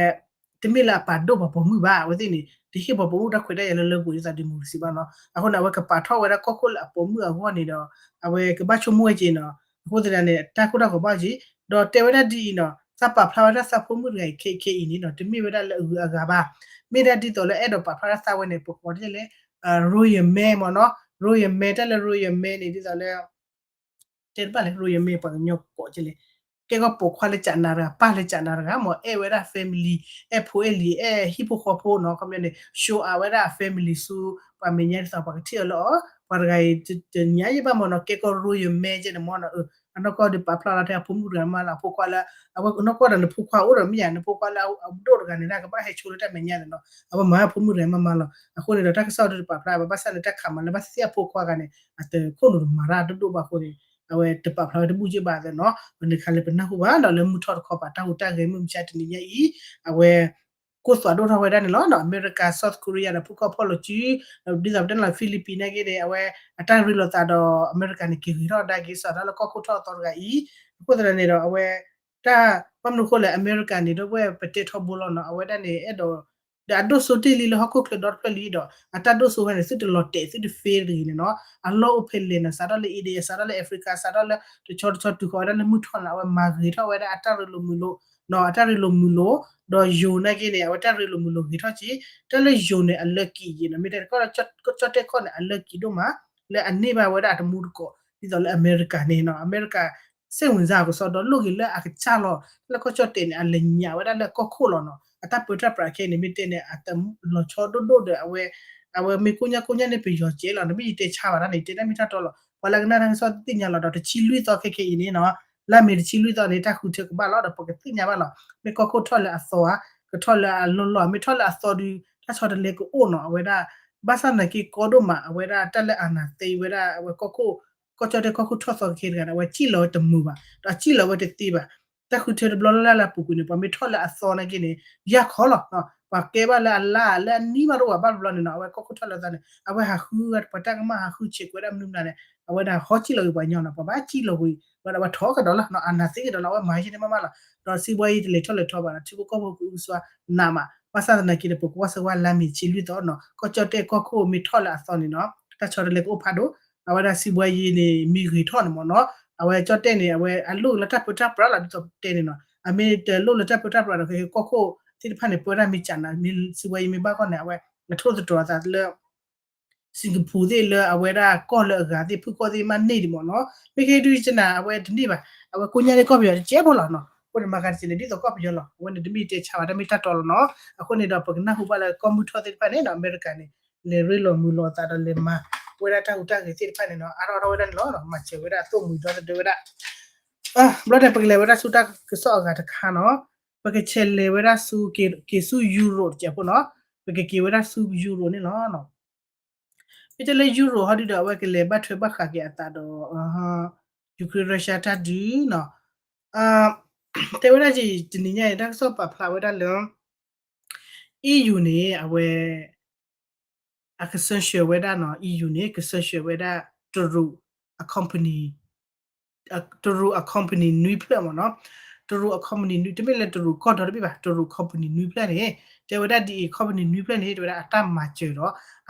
တမ့ၢ်လၢအပာ်ဒိၣ်ပှၤပိာ်မုၣ်ဘၣ် အဝဲသ့ၣ်န့ၣ် တဟ့ၣ်ပှၤပိာ်မုၣ်တၢ်ခွဲးတၢ်ယာ်လၢလၢပှဲၤပှဲၤဒ်သိး democracy ဘၣ်နီၤ အဃိန့ၣ် အဝဲကပာ်ထီၣ်ဝဲဒၣ်ကီၢ်ခိၣ်လၢအပိာ်မုၣ်အဂီၢ်န့ၣ်ဒီး အဝဲကဘၣ်ဆိကမိၣ်ဝဲက့ၤနီၤ အဃိသတးန့ၣ် တၢ်ကိၢ်တၢ်ဂီၤဘၣ်က့ၤ ဒီးတဲဝဲဒၣ်ဒ်အံၤနီၤ သးပာ်ဖျါဝဲဒၣ်သးဖိမုၣ်တဂၤအံၤခဲအံၤန့ၣ်နီၤ တမ့ၢ်ဝဲဒၣ်လၢအဂုၤအဂၤဘၣ် မ့ၢ်ဒၣ်ဒ်သိးလၢအဲၣ်ဒိးပာ်ဖျါဒၣ်သးဝဲန့ၣ် ပကိးဒ်လဲၣ် Royal Mare မ့ၢ်နီၤ Royal Mare တၢ်လၢ Royal Mare န့ၣ် ဒ်သိးလၢ တဲတဘၣ်လဲၣ် Royal Mare ပှၤကညီကိးကလဲၣ် ကဲကီၢ်ပိာ်ခွါလၢကနၤတဂၤ ပၢ်လၢကနၤတဂၤ မ့ၢ်အဲၣ်ဝဲဒၣ် family အဲၣ်ဖိအဲၣ်လံၤ အဲၣ်ဟံၣ်ဖိဃီဖိနီၤ ခီပညီန့ၣ် show off ဝဲဒၣ်အ family ဆူ ပှၤမဲာ်ညါဒ်သိးပှၤကထံၣ်အီၤလၢအီၤ ပှၤတဂၤအံၤ တညါယံၢ်ဘၣ်မ့ၢ်နီၤ ကဲကီၢ် Royal Mare ကဲန့ၣ်မ့ၢ်နီၤ အနီၢ်ကီၢ်ဒုးပာ်ဖျါလီၤထဲအဖိမုၣ်တဂၤမးလီၤ. အဖိခွါလၢ အဝဲနီၢ်ကီၢ်ဒီးနဖိခွါအိၣ်ဒီးမ့ၢ်ယါ နဖိခွါလၢအဒိၣ်တဂၤန့ၣ် ကဘၣ်ဟဲဆိလၢတၢ်မဲာ်ညါန့ၣ်နီၤ. အဝဲမၤအဖိမုၣ်တဂၤမးမးလီၤ. အဃိန့ၣ်ဒီး တၢ်ကစီၣ်ဒုးတပာ်ဖျါဘၣ် ဘၣ်ဆၣ်န့ၣ် တၢ်ခးမးလၢဘၣ်သ့ၣ်သ့ၣ်အဖိခွါဂၤန့ၣ် အတခိၣ်နူာ်တမၤတၢ်ဒိၣ်ဒိၣ်ဘၣ်အဃိန့ၣ် အဝဲတပာ်ဖျါဝဲတဘူၣ်က့ဘၣ်သ့နီၤ. ပန့ၣ်ခါလၢပနၢ်ဟူဘၣ်ဒီး လၢမုၢ်ထီၣ်တခီပၤ တၢ်ဟူးတၢ်ဂဲၤမုၢ်မဆါတနံၤညါအံၤ အဝဲ ကိၢ်သွးဒိၣ်ထီၣ်ဝဲဒၣ်န့ၣ်လီၤ. အမဲရကၤ South Korea ဒီး ဖုၣ်ခီၣ်ဖီၣ်လိာ်စု ဒီးဒ်သိးပတဲလီၤ Philippines နာ်က့န့ၣ် အဝဲအတၢ်ရ့လိာ်သးဒီးအမဲရကၤန့ၣ် က့ၤဂ့ၤထီၣ်ဒါက့ၤ စးထီၣ်လၢကီၢ်ခိၣ်ထီၣ်သီတဂၤအံၤ အဃိသတးန့ၣ်ဒီး အဝဲ တၢ်ဘၣ်မနုၤအဃိလဲၣ် အမဲရကၤန့ၣ် ဒီပုၢ်ဝဲၢ်ပတဲထီဘိလီၤနီၤ အဝဲဒၣ်န့ၣ် အဲၣ်ဒိး ဒီးအဒိၣ်စိတ့ၢ်လံလၢဟီၣ်ခိၣ်ချၢဒီတဖျၢၣ်လံဒီး အတၢ်ဒိၣ်စိဝဲန့ၣ် သုတလီၤတဲာ်သုတ fail တဂ့ၤန့ၣ်နီၤ. အလီၢ်အိၣ်ဖဲလဲၣ်နီၤ စးထီၣ်လၢ India စးထီၣ်လၢ Africa စးထီၣ်လၢ တဆီတဆီတုၤဃီၤဝဲဒၣ်လၢမုၢ်ထီၣ်န့ၣ် အဝဲမၤဂ့ၤထီၣ်ဝဲဒၣ်အတၢ်ရ့လိာ်မုာ်လိာ် နီၤ အတၢ်ရ့လိာ်မုာ်လိာ် ဒီးယိၤနာ်က့န့ၣ် အဝဲတၢ်ရ့လိာ်မုာ်လိာ်ဂ့ၤထီၣ်က့ တၢ်လၢယိၤန့ၣ် အလၢကံၤယံၤနီၤ မ့ၢ်တဲတကီၢ်လၢကၠီၣ်တဲၣ်ကီၢ်န့ၣ် အလၢကံၤဒိၣ်မး လၢအန့ၢ်ဘၣ်ဝဲဒၣ်အတမူတကိး ဒ်သိးလၢအမဲရကၤန့ၣ်နီၤ အမဲရကၤ စ့ၣ်ဝင်စားကစီဒီးလိၣ်ဂ့ၤလၢအကစၢ်လီၤ လၢကီၢ်ကၠီၣ်တဲၣ်န့ၣ် အလဲၤညၣ်ဝဲဒၣ်လၢကီၢ်ခိၣ်လီၤနီၤ အတၢ်ပၢတၢ်ပြးခဲအံၤန့ၣ် မ့ၢ်တဲန့ၣ် အတလီၤဆီဒိၣ်ဒိၣ်ဒီးအဝဲ အဝဲမ့ၢ်ကိညါကိညါန့ၣ် ပယီၤကဲလီၤ နမ့ၢ်ယတဲဆါဘၣ်တၢ်န့ၣ် ယတဲတၢ်မ့ၢ်တၢ်တီလီၤ ပှၤလၢကနၣ်တၢ်ကစီၣ်သ့ၣ်ညါလီၤဒီး တဆံလွံၢ်သီခဲခဲအံၤန့ၣ်နီၤ လါမ့ၤတဆံလွံၢ်သီန့ၣ် တၢ်ဃုထၢကဘၣ်လီၤဒီး ပကသ့ၣ်ညါဘၣ်လီၤ မ့ၢ်ကီၢ်ခိၣ်ထီၣ်လၢအသီဧါ ကထီၣ်လၢအလီၢ်လီၢ် မ့ၢ်ထီၣ်လၢအသီဒုး တၢ်ဆီတလဲကအိၣ်နီၤ အဝဲဒၣ် ဘၣ်ဆၣ်သနာ်က့ကီဒိၣ်မး အဝဲဒၣ်တၢ်လၢအာဏာသိမ်းဝဲဒၣ် အဝဲကီၢ်ခိၣ် ကီၢ်ကၠီၣ်တဲၣ်ကီၢ်ခိၣ်ထီၣ်သီခဲခဲတဂၤန့ၣ် အဝဲစံၣ်လီၤဝဲတမုာ်ဘၣ် ဒီးအစံၣ်လီၤဝဲတသ့ဘၣ် တၢ်ဃုထၢတဘျီလၢ်လၢ်လၢအပူၤကွံာ်န့ၣ် ပှၤမ့ၢ်ထီၣ်လၢအသီနာ်က့န့ၣ် ယၢ်ခီလီၤ ပှၤကဲဘၣ်လၢအလါလၢအနံၤမးတအိၣ်ဘၣ်ဘၣ်တဘျီန့ၣ်နီၤ အဝဲကီၢ်ခိၣ်ထီၣ်လၢအသီန့ၣ် အဝဲဟးဃု ပှၤတၢ်ကမၣ်ဟးဃုဆဲးကွဲးဒၣ်မနုၤမနုၤန့ၣ် အဝဲဒၣ်ဟီစံၣ်လီၤဝံၤပှၤညီနီၤ ပှၤဘၣ်စံၣ်လီၤဝံၤ ဘၣ်ဒီးပှၤထီကဒီးလီၤ အာဏာသိမ်းကဒီးလီၤ အဝဲမၤဟဲန့ၣ်မးမးလီၤ ဒီးစံးဘှါယံၤတလဲၤထီၣ်လဲၤထီဘၣ်ဒီး ထံဖိကီၢ်ဖိကအုကစွါနးမး ဘၣ်ဆၣ်သနာ်က့ဒီး ပကကွၢ်စၢၤဝဲလါမ့ၤတဆံလွံၢ်သီနီၤ ကီၢ်ကၠီၣ်တဲၣ်ကီၢ်ခိၣ်မ့ၢ်ထီၣ်လၢအသီန့ၣ်နီၤ တၢ်ဆီတလဲကအိၣ်ဖးဒိၣ် အဝဲဒၣ်စံးဘှါယံၤန့ၣ် မ့ၢ်ဂ့ၤထီၣ်န့ၣ်မ့ၢ်နီၤ အဝဲကၠီၣ်တဲၣ်န့ၣ် အဝဲအလိၣ်လၢတၢ်ပၢတၢ်ပြးလီၤ ဒ်သိးပတဲန့ၣ်နီၤ အမ့ၢ်တလိၣ်လၢတၢ်ပၢတၢ်ပြးဒီး ကီၢ်ခိၣ်သ့ၣ်တဖၣ်န့ၣ် ပၢတၢ်မ့ၢ်စးနၤ မ့ၢ်စံးဘှါယံၤမ့ၢ်ဘၣ်ဂီၢ်န့ၣ် အဝဲ အထိၣ်သတြီၤအသးလၢ Singapore သ့ၣ်လၢအဝဲဒၣ်ကီၢ်လၢအဂၤသ့ၣ် ဖုၣ်ကီၢ်သ့ၣ်မးန့ၢ်ဒံးမ့ၢ်နီၤ မ့ၢ်ကဲဒုးကနၣ် အဝဲတန့ၢ်ဘၣ် အဝဲကိညါန့ၣ်ကီၢ်ပယီၤတကဲဖိလီၤနီၤ အဃိန့ၣ်မၤဂၤတစဲးန့ၣ် ဒ်သိးကီၢ်ပယီၤလီၤ အဝဲန့ၣ်တမ့ၢ်တဲဆါဘၣ် တၢ်မ့ၢ်တၢ်တီလီၤနီၤ အဃိန့ၣ်ဒီး ပကနၢ်ဟူဘၣ်လၢကီၢ်မုၢ်ထီၣ်သ့ၣ်တဖၣ်န့ၣ်နီၤ အမဲရကၤန့ၣ် လဲၤရ့လိာ်မုာ်လိာ်အသးဒီးလဲၤမၤ ဝဲဒၣ်တၢ်ဟူးတၢ်ဂဲၤသ့ၣ်တဖၣ်န့ၣ်နီၤ အါထီၣ်ထီၣ်ဝဲဒၣ်န့ၣ်လီၤ မၤစၢၤဝဲဒၣ်သိၣ်မှံၤဒီသဒၢဝဲဒၣ် ဘျီန့ၣ် ပကလဲၤဝဲဒၣ်ဆူတၢ်ကစီၣ်အဂၤတခါနီၤ ပကဆဲးလဲၤဝဲဒၣ်ဆူ က့ၤဆူ Europe တကဲဖိနီၤ ပကက့ၤဝဲဒၣ်ဆူ Europe န့ၣ်လီၤ မ့ၢ်တဲလၢ Europe ဟီဒုဒီး အဝဲကလဲၤဘၣ်ထွဲဘၣ်ဃးက့ၤအသးဒီး Ukraine Russia တၢ်ဒုးနီၤ တဲဝဲဒၣ်က့ၤတနံၤညါအံၤ တၢ်ကစီၣ်ပာ်ဖျါဝဲဒၣ်လၢ EU န့ၣ် အဝဲ အက sanction ဝဲဒၣ်နီၤ EU န့ၣ် က sanction ဝဲဒၣ် တရူးအ company တရူးအ company နွံဖျၢၣ်မ့ၢ်နီၤ တရူးအ company နွံ တမ့ၢ်လၢတရူးကီၢ်ဒီတဘ့ၣ်ဘၣ် တရူး company နွံဖျၢၣ်န့ၣ် တဲဝဲဒၣ်ဒ်အံၤ company နွံဖျၢၣ်န့ၣ် တဲဝဲဒၣ်အတၢ်မၤစၢၤဒီး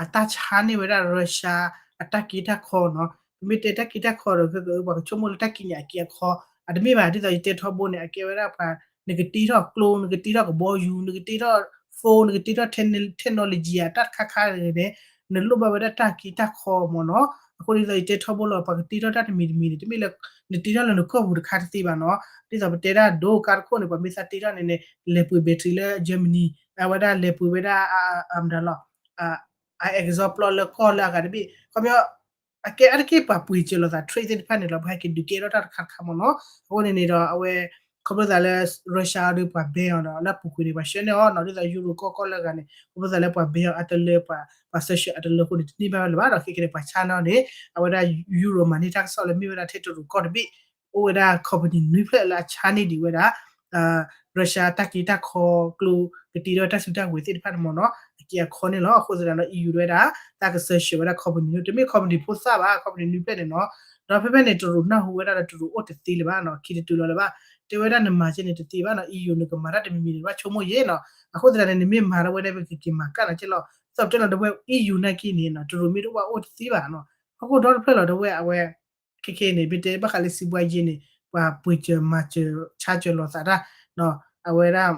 အတၢ်ဆါန့ၢ်ဝဲဒၣ် Russia အတၢ်က့တၢ်ခီနီၤ ပမ့ၢ်တဲတၢ်က့တၢ်ခီဒီး ပှၤကဆိကမိၣ်လၢတၢ်ကံးညာ်အက့အခီ အတမ့ၢ်ဘၣ် ဒ်သိးယတဲထီဘိန့ၣ် အကဲဝဲဒၣ်ပှၤ နကတ့ထီၣ်ကျိ နကတ့ထီၣ်ကဘီယူၤ နကတ့ထီၣ် phone နကတ့ထီၣ် technology အတၢ်တခါခါန့ၣ် နလိၣ်ဘၣ်ဝဲဒၣ်တၢ်က့တၢ်ခီမ့ၢ်နီၤ အဃိဒ်သိးယတဲထီဘိလီၤ ပှၤကတ့ထီၣ်တၢ်တမံၤတမံၤန့ၣ် တမ့ၢ်လၢ နတ့ထီၣ်လၢနကီၢ်ပူၤတခါတသ့ဘၣ်နီၤ ဒ်သိးပတဲဒၣ်ဒိကါတခိၣ်န့ၣ် ပှၤမ့ၢ်သးတ့ထီၣ်န့ၣ်န့ၣ် လဲၤပှ့ၤ battery လၢ Germany အဝဲဒၣ်လဲၤပှ့ၤဝဲဒၣ် အမတၤလီၤ အ example လၢကီၢ်လၢအဂၤတဘ့ၣ် ခီပညီ အကဲအါတက့ၢ်ပှၤပှ့ၤစၢၤလိာ်သး trade သ့ၣ်တဖၣ်န့ၣ်လီၤ ပှၤဟဲက့ၤဒုးကဲထီၣ်တၢ်တခါတခါမ့ၢ်နီၤ အဃိန့ၣ်န့ၣ်ဒီး အဝဲ ခီဖျိသးလၢ Russia ဒီးပှၤ ban အီၤဒီး လၢအပူၤကွံာ်န့ၣ် ပှၤဆှၢန့ၢ်အီၤနီၤ ဒ်သိး Europe ကီၢ်ကီၢ်လၢအဂၤန့ၣ် ခီဖျိသးလၢပှၤ ban အီၤအတလၢ ပှၤ ပှၤ sanction အတလၢအဃိန့ၣ် တန့ၢ်ဘၣ်ဝဲလၢၤဘၣ်ဒီး ခဲကနံၣ်န့ၣ် ပှၤဆါန့ၢ်အီၤန့ၣ် အဝဲဒၣ် Europe မၤန့ၢ်တၢ်ကစီၣ်လၢမ့ၢ်ဝဲဒၣ်ထဲတရူးကီၢ်တဘ့ၣ် အိၣ်ဝဲဒၣ် company နွံဖျၢၣ်လၢအဆါန့ၢ်ဒံးဝဲဒၣ် Russia တၢ်က့တၢ်ခီကျိ ကတ့ထီၣ်တၢ်စုတၢ်ဝဲၤသ့ၣ်တဖၣ်န့ၣ်မ့ၢ်နီၤ အက့အခီန့ၣ်လီၤ. အဃိသတးဒီး EU ဝဲဒၣ် တၢ်က sanction ဝဲဒၣ် company န့ၣ် တမ့ၢ် company ဖိသၣ်ဘၣ် company နွံဖျၢၣ်န့ၣ်နီၤ. ဒီးဖဲဖဲန့ၣ် တရူးနၢ်ဟူဝဲဒၣ်ဒီး တရူးအိၣ်တသ့လၢၤဘၣ်နီၤ ခံတတုၤလီၤလၢၤဘၣ်. တဲဝဲဒၣ်နမၤကဲန့ၣ်တသ့ဘၣ်နီၤ EU နကမၤတၢ်တမံၤမံၤန့ၣ် ဘၣ်ဆိကမိၣ်ယဲနီၤ. အဃိသတးန့ၣ် နမ့ၢ်မၤထီၣ်ဝဲဒၣ် ပကက့ၤမၤကၣ်နၤကဲလီၤ. သိးပတဲလီၤတဝဲ EU နာ်က့န့ၣ်နီၤ တရူးမ့ၢ်တအိၣ်ဘၣ်အိၣ်တသ့ဘၣ်နီၤ. ဟီၣ်ခိၣ်ဒီတဖျၢၣ်လီၤတဝဲအဝဲ ခဲခဲအံၤန့ၣ် မ့ၢ်တဲဘၣ်ဃးလၢစံးဘှါယ့န့ၣ် ပှၤပှ့ၤစၢၤမၤစၢၤဆါစၢၤလိာ်သးတၢ် အဝဲဒၣ်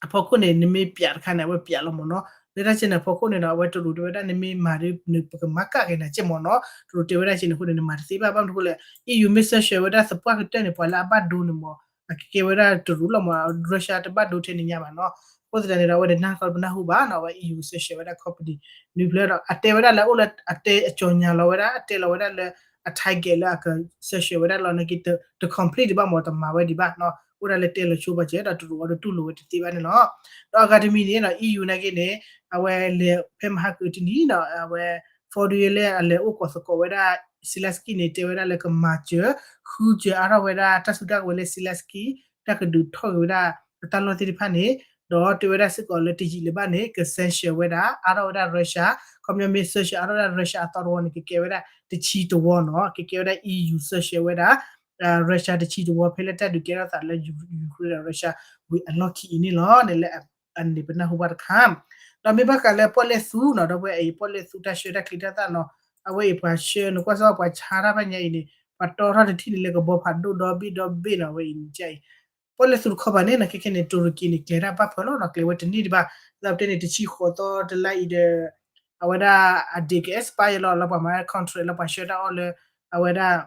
အဖီခိၣ်န့ၣ် နမ့ၢ်ပျးတခါန့ၣ် အဝဲပျးလီၤမ့ၢ်နီၤ. လၢတၢ်စဲန့ၣ်အဖီခိၣ်န့ၣ်ဒီး အဝဲတရူးတဲဝဲဒၣ် နမ့ၢ်မၤဒီး ပကမၤကၣ်က့ၤနၤကဲမ့ၢ်နီၤ. တရူးတဲဝဲဒၣ်ကဲန့ၣ်အဃိန့ၣ် နမၤတသ့ဘၣ် ဘၣ်မနုၤအဃိလဲၣ် EU မ့ၢ် sanction ဝဲဒၣ်သပှၢ်ကတၢၢ်န့ၣ် ပှၤလၢအဘၣ်ဒိန့ၣ်မ့ၢ် အကကဲဝဲဒၣ်တရူးလီၤမ့ၢ် Russia တဘၣ်ဒိထဲန့ၣ်ညါဘၣ်နီၤ. အဃိသတးန့ၣ်ဒီး အဝဲဒၣ်နၢ်ကီပနၢ်ဟူဘၣ်နီၤ အဝဲ EU sanction ဝဲဒၣ် company နွံဖျၢၣ်ဒီး အတဲဝဲဒၣ်လၢအိၣ်လၢ အတဲအကၠီၤညါလီၤဝဲဒၣ် အတဲလီၤဝဲဒၣ်လၢ အ target လၢအက sanction ဝဲဒၣ်လီၤ နာ်က့ တ complete ဒံးဘၣ်မ့ၢ် တမၤဝဲဒံးဘၣ်နီၤ အိၣ်ဒၣ်လၢတဲလီၤဆိပာ်စၢၤ ဒီးတရူးအီၤဒီးတူၢ်လိာ်ဝဲတသ့ဘၣ်န့ၣ်လီၤ. ဒီးအဂၤတမံၤန့ၣ်နီၤ EU နာ်က့န့ၣ် အဝဲလဲၤဖဲမဟါကအုးတနံၤနီၤ အဝဲ Fodor လၢအလဲၤအိၣ်ကိးသကိးဝဲဒၣ် Zelensky န့ၣ် တဲဝဲဒၣ်လၢကမၤစၢၤ ဃုစၢၤအါထီၣ်ဝဲဒၣ်တၢ်စုတၢ်ကဝဲၤလၢ Zelensky တၢ်ကဒုးထီၣ်က့ၤဝဲဒၣ်အတၢ်လီၢ်သ့ၣ်တဖၣ်န့ၣ် ဒီးတဲဝဲဒၣ်စ့ၢ်ကီးလၢတယံာ်လၢၤဘၣ်န့ၣ် က sanction ဝဲဒၣ် အါထီၣ်ဝဲဒၣ် Russia ခီပညီမ့ၢ် sanction အါထီၣ်ဝဲဒၣ် Russia အသီတဝီန့ၣ် ကကဲဝဲဒၣ်တဆံတဝီနီၤ ကကဲဝဲဒၣ် EU sanction ဝဲဒၣ် Russia တဆံတဝီ ဖဲလၢတၢ်ဒုးကဲထီၣ်သးလၢ Ukraine ဒီး Russia ဝံၤအလီၢ်ခံအံၤန့ၣ်လီၤန့ၣ်လၢ အန့ၣ်ပနၢ်ဟူဘၣ်တခါ ဒီးမ့ၢ်ဘၣ်ဃးလၢပီၣ်လဲၣ်သူနီၤ ဒီပုၢ်ဝဲၢ်အံၤ ပီၣ်လဲၣ်သူတၢ်ဆှၢတၢ်ချံတၢ်သၣ်နီၤ အဝဲအံၤပှၤဆှၢနကွၢ်စ့ၢ်ကီးပှၤဆါတၢ်ဘၣ်ညါအံၤန့ၣ် ပှၤတီထီၣ်တထံၣ်န့ၣ်လၢကဘီဖးဒိၣ်ဒီဘ့ၣ်ဒီဘ့ၣ်နီၤ အဝဲအံၤန့ၣ် ပီၣ်လဲၣ်သူတခီပၤန့ၣ်နီၤ ခဲခဲန့ၣ် တူရကံန့ၣ် ကျဲၤတၢ်ဘၣ်ဖၢလီၤနီၤ ကျဲၤဝဲတန့ၢ်ဒံးဘၣ် လၢပတဲန့ၣ် တဆံဃိးသီတလါအံၤဒီး အဝဲဒၣ်အ date expire လီၤ လၢပှၤမၤ contract လၢပှၤဆှၢတၢ်အီၣ်လၢ အဝဲဒၣ်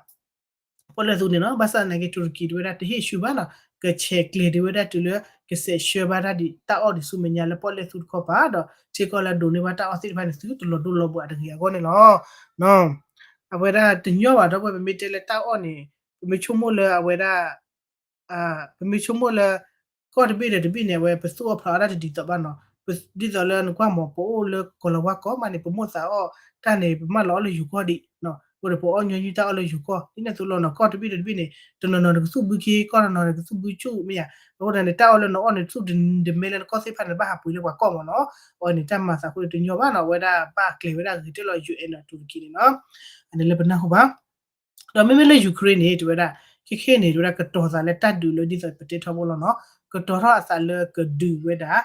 ပီၣ်လဲၣ်သူန့ၣ်နီၤ ဘၣ်ဆၣ်သနာ်က့ တူရကံတဲဝဲဒၣ် တဟ့ၣ်ဆူၣ်ဘၣ်နီၤ ကဆဲးကျဲၤဒံးဝဲဒၣ်တုၤလၢ ကဆဲးဆှၢဘၣ်တၢ်ဒ်တၢ်အီၣ်ဒံးဆူမဲာ်ညါလၢပီၣ်လဲၣ်သူတခီပၤဒီး ထံကီၢ်လၢဒိးန့ၢ်ဘၣ်တၢ်အီၣ်သ့ၣ်တဖၣ်န့ၣ် သုတလီၤဒိလီၤဘှးတဂ့ၤအဂီၢ်န့ၣ်လီၤ. အဝဲဒၣ်တညီဘၣ် ဒီပုၢ်ဝဲၢ် ပမ့ၢ်တဲလၢတၢ်အီၣ်န့ၣ် ပမ့ၢ်ဆိကမိၣ်လၢအဝဲဒၣ် ပမ့ၢ်ဆိကမိၣ်လၢ ကီၢ်တဘ့ၣ်ဒီးတဘ့ၣ်န့ၣ် အဝဲပသူၣ်အီၣ်ဖျးအီၣ်တၢ်တဒ်သိးဘၣ်နီၤ ဒ်သိးလၢနကွၢ်မ့ၢ် ပအိၣ်လၢကီၤလၤဝါကီၢ်မးန့ၣ် ပမိၣ်သးအီၣ်တၢ်န့ၣ် ပမၢလီၤအီၣ်လၢယိၤကီၢ်ဒံး အဃိဒီးပအီၣ်ညီနုၢ်တၢ်အီၣ်လၢယိၤကီၢ် ဒ်န့ၣ်အသိးလီၤနီၤ ကီၢ်တဘ့ၣ်ဒီးတဘ့ၣ်န့ၣ် တနီၤနီၤန့ၣ်ကသူၣ်ဘုခ့ ကီၢ်တနီၤန့ၣ်ကသူၣ်ဘုဆူၣ်မ့ၢ်ဧါ အဃိသတးန့ၣ် တၢ်အီၣ်လၢနအီၣ်န့ၣ် တသူၣ်တမဲလၢနကီၢ်သ့ၣ်တဖၣ်န့ၣ် ဘၣ်ဟးပှ့ၤလၢပှၤကီၢ်မးနီၤ အဝဲန့ၣ်တၢ်မၤသးအဃိန့ၣ်တညီဘၣ်နီၤ အဝဲဒၣ်ဘၣ်ကျဲၤဝဲဒၣ်ဂ့ၤတဲလီၤ ယူၣ်အဲၣ် နီၤ တူရကံန့ၣ်နီၤ အန့ၣ်လၢပနၢ်ဟူဘၣ် ဒီးမ့မ့ၢ်လၢ Ukraine န့ၣ် တဲဝဲဒၣ် ခဲခဲန့ၣ် တဲဝဲဒၣ်ကတီၤသးလၢတၢ်ဒုးလၢဒ်သိးပတဲထီဘိလီၤနီၤ ကတီၤထီၣ်အသးလၢကဒုးဝဲဒၣ်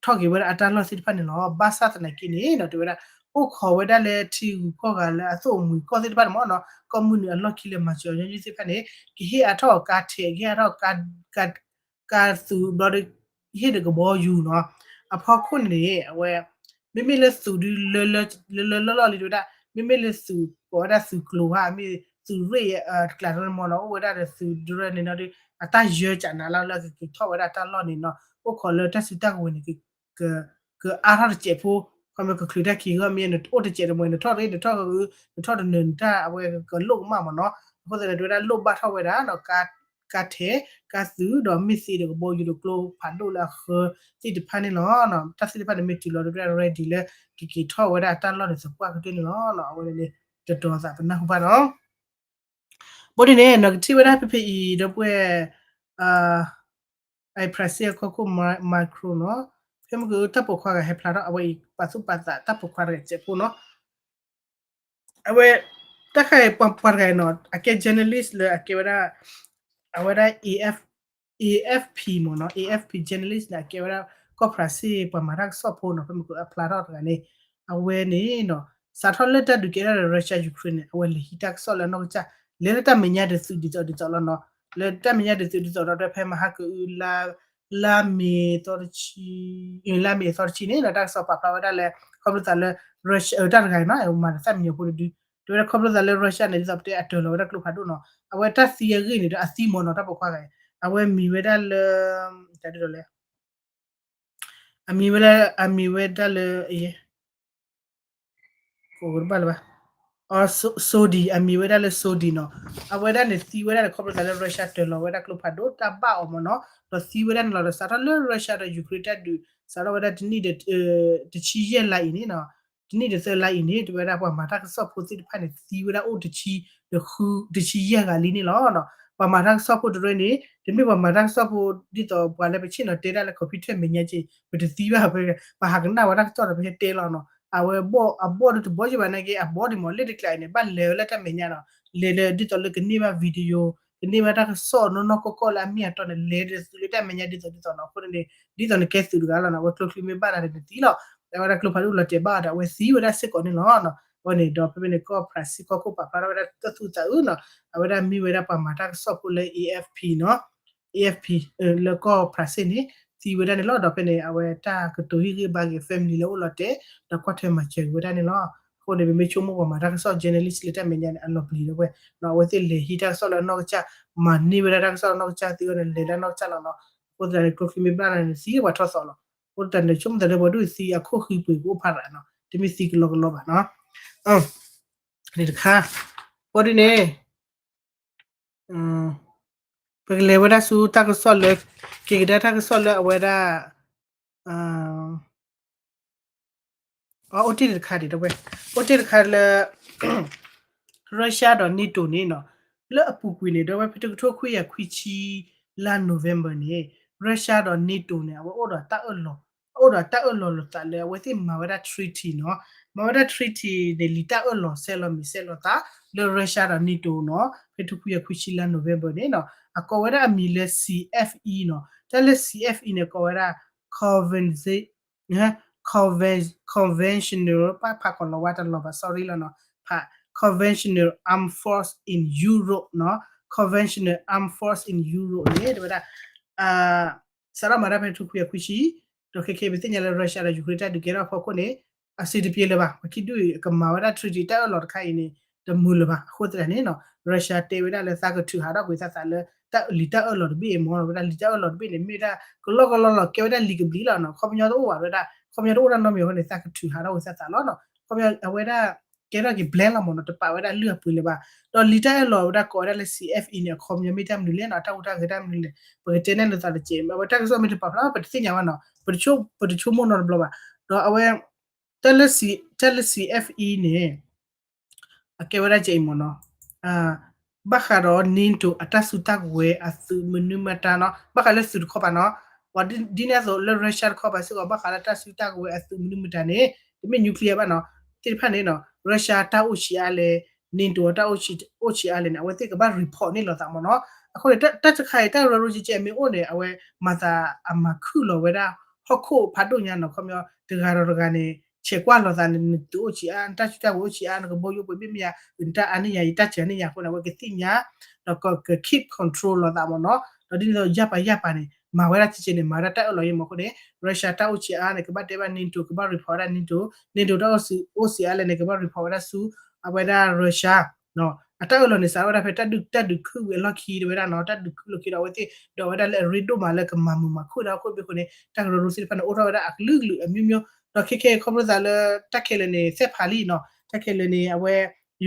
ထီၣ်က့ၤဝဲဒၣ်အတၢ်လီၢ်သ့ၣ်တဖၣ်န့ၣ်လီၤ. ဘၣ်ဆၣ်သနာ်က့န့ၣ်နီၤ တဲဝဲဒၣ် အိၣ်ခိးဝဲဒၣ်လၢထံဂုၤကီၢ်ဂၤလၢအသိၣ်အမှံၤကီၢ်သ့ၣ်တဖၣ်န့ၣ်မ့ၢ်နီၤ ကီၢ်မုၢ်နုာ်အလီၢ်ခံလၢမၤစၢၤညီနုၢ်သ့ၣ်တဖၣ်န့ၣ် ကဟ့ၣ်အါထီၣ်ကါထဲး ကဟ့ၣ်အါထီၣ်ကါ ကါသူးဘျီဒီး ဟ့ၣ်ဒီးကဘီယူၤနီၤ အဖီခိၣ်န့ၣ် အဝဲ မ့မ့ၢ်လၢသုးဒု လၢလၢလီၢ်လီၢ်လံ တဲဝဲဒၣ် မ့မ့ၢ်လၢသုး ကိးဝဲဒၣ်သုးကျိၤဧါ မ့ၢ်သုးရ့ၣ်တကျးတရၢန့ၣ်မ့ၢ်နီၤ အိၣ်ဝဲဒၣ်ဒီးသုးဒရၢန့ၣ်နီၤဒီး အတၢ်ယၢကနးလီၤလၢကက့ၤထီၣ်ဝဲဒၣ်တၢ်လီၢ်န့ၣ်နီၤ အိၣ်ခိးလၢတၢ်စုတၢ်ကဝဲၤန့ၣ် ကအါထီၣ်တစဲးဖိ ခီမ့ၢ်ကချုးတၢ်ခံးဂီၢ်မ့ၢ် နအိၣ်တစဲးတမှဲၤ နထီၣ်ရ့ၣ် နထီၣ်ကဂု နထီၣ်တနၢၤနတၢ်အဝဲကလိၣ်ကမၣ်မ့ၢ်နီၤ အဃိသတးန့ၣ် တဲဝဲဒၣ်လိၣ်ဘၣ်ထီၣ်ဝဲဒၣ်နီၤ ကါထဲး ကါသူး ဒီးမ့ၢ်သ့ဒီးကဘီယူၤဒီးကျိဖးဒိၣ်လၢအဃၢသ့ၣ်တဖၣ်န့ၣ်လီၤ. တၢ်သ့ၣ်တဖၣ်န့ၣ်မ့ၢ်တုၤလီၤ တဲဝဲဒၣ် ready လၢကက့ၤထီၣ်ဝဲဒၣ်အတၢ်လီၢ်န့ၣ်သပှၢ်ကတၢၢ်န့ၣ်လီၤ. အဝဲန့ၣ် တတီၤသးပနၢ်ဟူဘၣ်နီၤ ဘၣ်ဒ်န့ၣ် နကထံၣ်ဝဲဒၣ်ဖဲဖဲအံၤ ဒီပုၢ်ဝဲၢ် အဖရၣ်စ့ၣ်အကီၢ်ခိၣ် Macron နီၤ ဖဲမ့ၢ်ကတၢ်ပိာ်ခွါဂၤဟဲဖျါထီၣ် အဝဲအံၤပာ်သူၣ်ပာ်သးတၢ်ပိာ်ခွါတဂၤစဲးဖိနီၤ အဝဲ တၢ်ခါအံၤပှၤတဂၤအံၤနီၤ အကဲ journalist လၢအကဲဝဲဒၣ် အဝဲဒၣ် AF AFP မ့ၢ်နီၤ AFP journalist န့ၣ် အကဲဝဲဒၣ် ကီၢ်ဖရၣ်စ့ၣ်ပှၤမၤတၢ်ကစီၣ်ဖိနီၤ ဖဲမ့ၢ်ကအဖျါထီၣ်တဂၤန့ၣ် အဝဲန့ၣ်နီၤ စးထီၣ်လၢတၢ်ဒုးကဲထီၣ်ဒီး Russia Ukraine န့ၣ် အဝဲလဲၤဟံးတၢ်ကစီၣ်လၢအနီၢ်ကစၢ် လဲၤလၢတၢ်မဲာ်ညါဒ်သိးဒ်သိးဒ်သိးလီၤနီၤ လၢတၢ်မဲာ်ညါဒ်သိးဒ်သိးဒီး ဖဲမဟါကအု လါမ့ၤသီတဆံ လါမ့ၤသီတဆံန့ၣ်နီၤ တၢ်ကစီၣ်ပာ်ဖျါဝဲဒၣ်လၢ ခီဖျိသးလၢ Russia တၢ်တဂၤအံၤနီၤ မၤတၢ်သၣ်မံညီၤဖိတဒု တဲဝဲဒၣ်ခီဖျိသးလၢ Russia န့ၣ် ဒ်သိးပတဲအတၢၤလီၤဝဲဒၣ်ကျိဖးဒိၣ်နီၤ အဝဲတၢ်သံအဂ့ၢ်န့ၣ်ဒီး အသံမ့ၢ်နီၤ တၢ်ပိာ်ခွါဂၤအံၤ အဝဲမံၤဝဲဒၣ်လၢ တၢ်ဒ်လဲၣ် အမံၤဝဲဒၣ် အမံၤဝဲဒၣ်လၢ ကဘၣ်လၢၤဘၣ် Sodi အမံၤဝဲဒၣ်လၢ Sodi နီၤ အဝဲဒၣ်န့ၣ်သံဝဲဒၣ်န့ၣ် ခီဖျိသးလၢ Russia တၢၤလီၤဝဲဒၣ်ကျိဖးဒိၣ် တၢ်ဘၣ်အီၤမ့ၢ်နီၤ ဒီးသံဝဲဒၣ်န့ၣ်လီၤ ဒီးစးထီၣ်လၢ Russia ဒီး Ukraine တၢ်ဒုး စးထီၣ်ဝဲဒၣ်တနံၣ်ဒီး တဆံယဲၢ်လါအံၤန့ၣ်နီၤ တနံၣ်ဒီးသၢလါအံၤန့ၣ် တဲဝဲဒၣ်ပှၤမၤတၢ်ကစီၣ်ဖိသ့ၣ်တဖၣ်န့ၣ် သံဝဲဒၣ်အိၣ်တဆံ တဆံယဲၢ်ဂၤလံန့ၣ်လီၤ. ပှၤမၤတၢ်ကစီၣ်ဖိတရၢန့ၣ် တမ့ၢ်ပှၤမၤတၢ်ကစီၣ်ဖိဒ်သိးပှၤလၢပဆ့ၣ်နီၤတဲဒၣ်လၢ computer မဲာ်ညါက့ ပတသံဘၣ် ပှၤဟးကနၣ်ဝဲတၢ်ကစီၣ်ဒီးပဟဲတဲလီၤနီၤ. အဝဲအဘီၣ်ဒ်တဘီယံၤဘၣ်နာ်က့ အဘီၣ်ဒ်မ့ၢ်လၢတကျးအံၤန့ၣ် ဘၣ်လဲၤဝဲလၢတၢ်မဲာ်ညါနီၤ လဲၤလၢဒ်သိးလၢကန့ၢ်ဘၣ် video ကန့ၢ်ဘၣ်တၢ်ကစီၣ်နီၢ်နီၢ်ကီၢ်ကီၢ်လၢအမ့ၢ်အတီန့ၣ် လဲၤဒ်သိးလၢတၢ်မဲာ်ညါဒ်သိးဒ်သိးနီၤ အဃိန့ၣ် ဒ်သိးနကဲသုးတဂၤလီၤနီၤ အဝဲကျိချံမ့ၢ်ဘၣ်နၤဒီးနသံလီၤ အဝဲဒၣ်ကျိဖးဒိၣ်လီၤတဲာ်ဘၣ်အီၤဒီး အဝဲသံဝဲဒၣ်စ့ၢ်ကီးန့ၣ်လီၤ. အဝဲန့ၣ်ဒီးဖဲဖဲန့ၣ် ကီၢ်ဖရၣ်စ့ၣ်ကီၢ်ခိၣ်ပာ်ဖျါထီၣ်ဝဲဒၣ်တၢ်သူၣ်သးအုးနီၤ အဝဲဒၣ်မံဝဲဒၣ်ပှၤမၤတၢ်ကစီၣ်ဖိလၢ AFP နီၤ AFP လၢကီၢ်ဖရၣ်စ့ၣ်န့ၣ် သံဝဲဒၣ်န့ၣ်လီၤ. ဒီးဖဲန့ၣ် အဝဲတၢ်ကတိၤဟ့ၣ်ဂံၢ်ဘါက့ၤ family လၢအိၣ်လီၤတဲာ် ဒီးကွၢ်ထွဲမၤစၢၤက့ၤဝဲဒၣ်န့ၣ်လီၤ. အဃိန့ၣ် ပမ့ၢ်ဆိကမိၣ်ပှၤမၤတၢ်ကစီၣ် journalist လၢတၢ်မဲာ်ညါန့ၣ် အလီၤပျံၤလၢဝဲ အဝဲသ့ၣ်လဲၤဟံးတၢ်ကစီၣ်လၢအနီၢ်ကစၢ် မၤန့ၢ်ဝဲဒၣ်တၢ်ကစီၣ်လၢအနီၢ်ကစၢ်သ့အဂီၢ်န့ၣ် လဲၤလၢအနီၢ်ကစၢ်လီၤနီၤ. အဃိသတးန့ၣ် ကျိချံမ့ၢ်ဘၣ်နၤန့ၣ် သံပှၤထီၣ်သီလီၤ. အဃိသတးန့ၣ် ဆိကမိၣ်သးလၢပှၤဒိၣ်သံအခိၣ်ဃံပှ့ၤကအိၣ်ဖးရးနီၤ တမ့ၢ်သံကလီကလီဘၣ်နီၤ. န့ၣ်တခါ ဘၣ်ဒုးန့ၣ် ပကလဲၤဝဲဒၣ်ဆူတၢ်ကစီၣ်လၢ က့ၤကဒါတၢ်ကစီၣ်လၢအဝဲဒၣ် အိၣ်တ့ၢ်တခါဒံး ဒီပုၢ်ဝဲၢ်, အိၣ်တ့ၢ်တခါလၢ Russia ဒီး NATO န့ၣ်နီၤ, လၢအပူၤကွံာ်န့ၣ် ဒီပုၢ်ဝဲၢ် ဖဲတကထိခွံကယၤခွံဆံလါ November န့ၣ် Russia ဒီး NATO န့ၣ် အဝဲအိၣ်ဒီးတၢ်အၢၣ်လီၤ, အိၣ်ဒီးတၢ်အၢၣ်လီၤလိာ်သးလၢအဝဲသ့ၣ်မၤဝဲဒၣ် treaty နီၤ, မၤဝဲဒၣ် treaty န့ၣ် လံာ်တၢ်အၢၣ်လီၤဆဲးလီၤမံၤဆဲးလီၤသး လၢ Russia ဒီး NATO နီၤ, ဖဲတကထိခွံကယၤခွံဆံလါ November န့ၣ်နီၤ, အကိးဝဲဒၣ်အမံၤလၢ C F E နီၤ, တၢ်လၢ C F E န့ၣ် ကိးဝဲဒၣ် Convention Conventional ပဖးကီၢ်လီၤဝါတလီၤဘၣ် sorry လီၤနီၤ, ဖး Conventional Armed Force in Europe နီၤ, Conventional Armed Force in Europe န့ၣ် တဲဝဲဒၣ် စးထီၣ်မၤတၢ်ဖဲတကထိခွံကယၤခွံဆံ, ဒီးခဲခဲပသ့ၣ်ညါလၢ Russia ဒီး Ukraine တၢ်ဒုးကဲထီၣ်အဖီခိၣ်န့ၣ် အဆင်တပြေလၢၤဘၣ်, ပှၤခံဒူၣ်အံၤ ကမၤဝဲဒၣ် treaty တၢ်အၢၣ်လီၤတခါအံၤန့ၣ် တမုာ်လၢၤဘၣ်. အဃိသတးန့ၣ်နီၤ Russia တဲဝဲဒၣ်လၢသးကထုးဟးထီၣ်ကွံာ်သးသးလၢ လံာ်တၢ်အၢၣ်လီၤတဘ့ၣ်အံၤမ့ၢ်နီၤ, ဝဲဒၣ်လံာ်တၢ်အၢၣ်လီၤတဘ့ၣ်န့ၣ် မ့ၢ်ဒၣ်ကလီကလီလီၤ ကဲဝဲဒၣ်လံာ်ကဘျံးလီၤနီၤ, ခီပညီတအိၣ်ဘၣ်ဝဲဒၣ် ခီပညီတအိၣ်ဒၣ်နီတမံၤအဃိန့ၣ် သးကထုးဟးထီၣ်ကွံာ်သးသးလီၤနီၤ, ခီပညီအဝဲဒၣ် ကဲထီၣ်က့ၤ blank လီၤမ့ၢ်နီၤ, တပာ်ဝဲဒၣ်လၢအပှ့ၤလၢၤဘၣ်. ဒီးလံာ်တၢ်အၢၣ်လီၤဝဲဒၣ်ကိးဝဲဒၣ်လၢ C F E န့ၣ် အခီပညီမ့ၢ်တၢ်မနုၤလဲၣ်နီၤ, တၢ်ဟူးတၢ်ဂဲၤတၢ်မနုၤလဲၣ်, ပကတဲနဲၣ်လိာ်သးတက့ၢ်, အဝဲတၢ်ကစီၣ်မ့ၢ်တပာ်ဖျါ ပတသ့ၣ်ညါဘၣ်နီၤ, ပတဆိကမိၣ်နီတဘျီဘၣ်. ဒီးအဝဲ တၢ်လၢ တၢ်လၢ C F E န့ၣ် အကဲဝဲဒၣ်ကဲအံၤမ့ၢ်နီၤ, ဘၣ်ဃးဒီး NATO အတၢ်စုတၢ်ကဝဲၤအသုးမနုၤမတၤနီၤ, ဘၣ်ဃးလၢသုးတခီပၤနီၤ, ပှၤဒ်န့ၣ်အသိးလၢ Russia တခီပၤစ့ၢ်ကီး ဘၣ်ဃးလၢတၢ်စုတၢ်ကဝဲၤအသုးမနုၤမတၤန့ၣ် တမ့ၢ် nuclear ဘၣ်နီၤ, သ့ၣ်တဖၣ်န့ၣ်နီၤ Russia တၢ်အိၣ်ဆံးအါလဲၣ်, NATO တၢ်အိၣ်ဆံးအါလဲၣ်န့ၣ် အဝဲသ့ၣ်ကဘၣ် report န့ၢ်လိာ်သးမ့ၢ်နီၤ. အဃိန့ၣ် တၢ်တခါအံၤ တၢ်ရၤရူၢ်ကဲကဲမ့ၢ်အိၣ်န့ၣ် အဝဲမၤသးအမၤခုၣ်လီၤဝဲဒၣ် ဟီၣ်ခိၣ်ဖးဒိၣ်ညါနီၤ, ခီပညီ တဂၤဒီးတဂၤန့ၣ် ဆဲးကွၢ်လိာ်သးန့ၣ် နသုးအိၣ်ဆံးအါ, နတၢ်စုတၢ်ကဝဲၤအိၣ်ဆံးအါ, နကဘီယိၣ်ပှဲၤဘ့ၣ်မ့ၢ်ဧါ, နတၢ်အါန့ၢ်ယၤ ယတၢ်စှၤန့ၢ်ယၤအဃိန့ၣ် အဝဲကသ့ၣ်ညါ ဒီးက keep control လိာ်သးမ့ၢ်နီၤ. ဒီးဒ်န့ၣ်အသိး ယါပာ်ယါပာ်န့ၣ် မၤဝဲဒၣ်ကဲကဲန့ၣ် မၤဝဲဒၣ်တၢ်အၢၣ်လီၤယဲမ့ၢ်အဃိန့ၣ် Russia တၢ်အိၣ်ဆံးအါန့ၣ် ကဘၣ်တဲဘၣ် NATO ကဘၣ် report ဝဲဒၣ် NATO, NATO တၢ်အိၣ်ဆံးအါလဲၣ်န့ၣ် ကဘၣ် report ဝဲဒၣ်ဆူ အဝဲဒၣ် Russia အတၢ်အၢၣ်လီၤန့ၣ် စးထီၣ်ဝဲဒၣ်ဖဲတၢ်ဒုး တၢ်ဒုးခုၣ်ဝံၤအလီၢ်ခံတဲဝဲဒၣ်နီၤ, တၢ်ဒုးခုၣ်လီၢ်ခံဒီး အဝဲသ့ၣ်ဒိးဝဲဒၣ်လၢအရ့ဒိၣ်မးလၢကမၤမုာ်မၤခုၣ်ဒၣ်ဟီၣ်ခိၣ်ဘ့ၣ်အဃိန့ၣ် တၢ်ကရၢကရိသ့ၣ်တဖၣ်န့ၣ် အိၣ်ထီၣ်ဝဲဒၣ်အကလုာ်ကလုာ်အမျိုးမျိုး, ဒီးခဲခဲခီဖျိသးလၢ တၢ်ခဲလၢာ်န့ၣ် သဲးဖးလံနီၤ, တၢ်ခဲလၢာ်န့ၣ် အဝဲ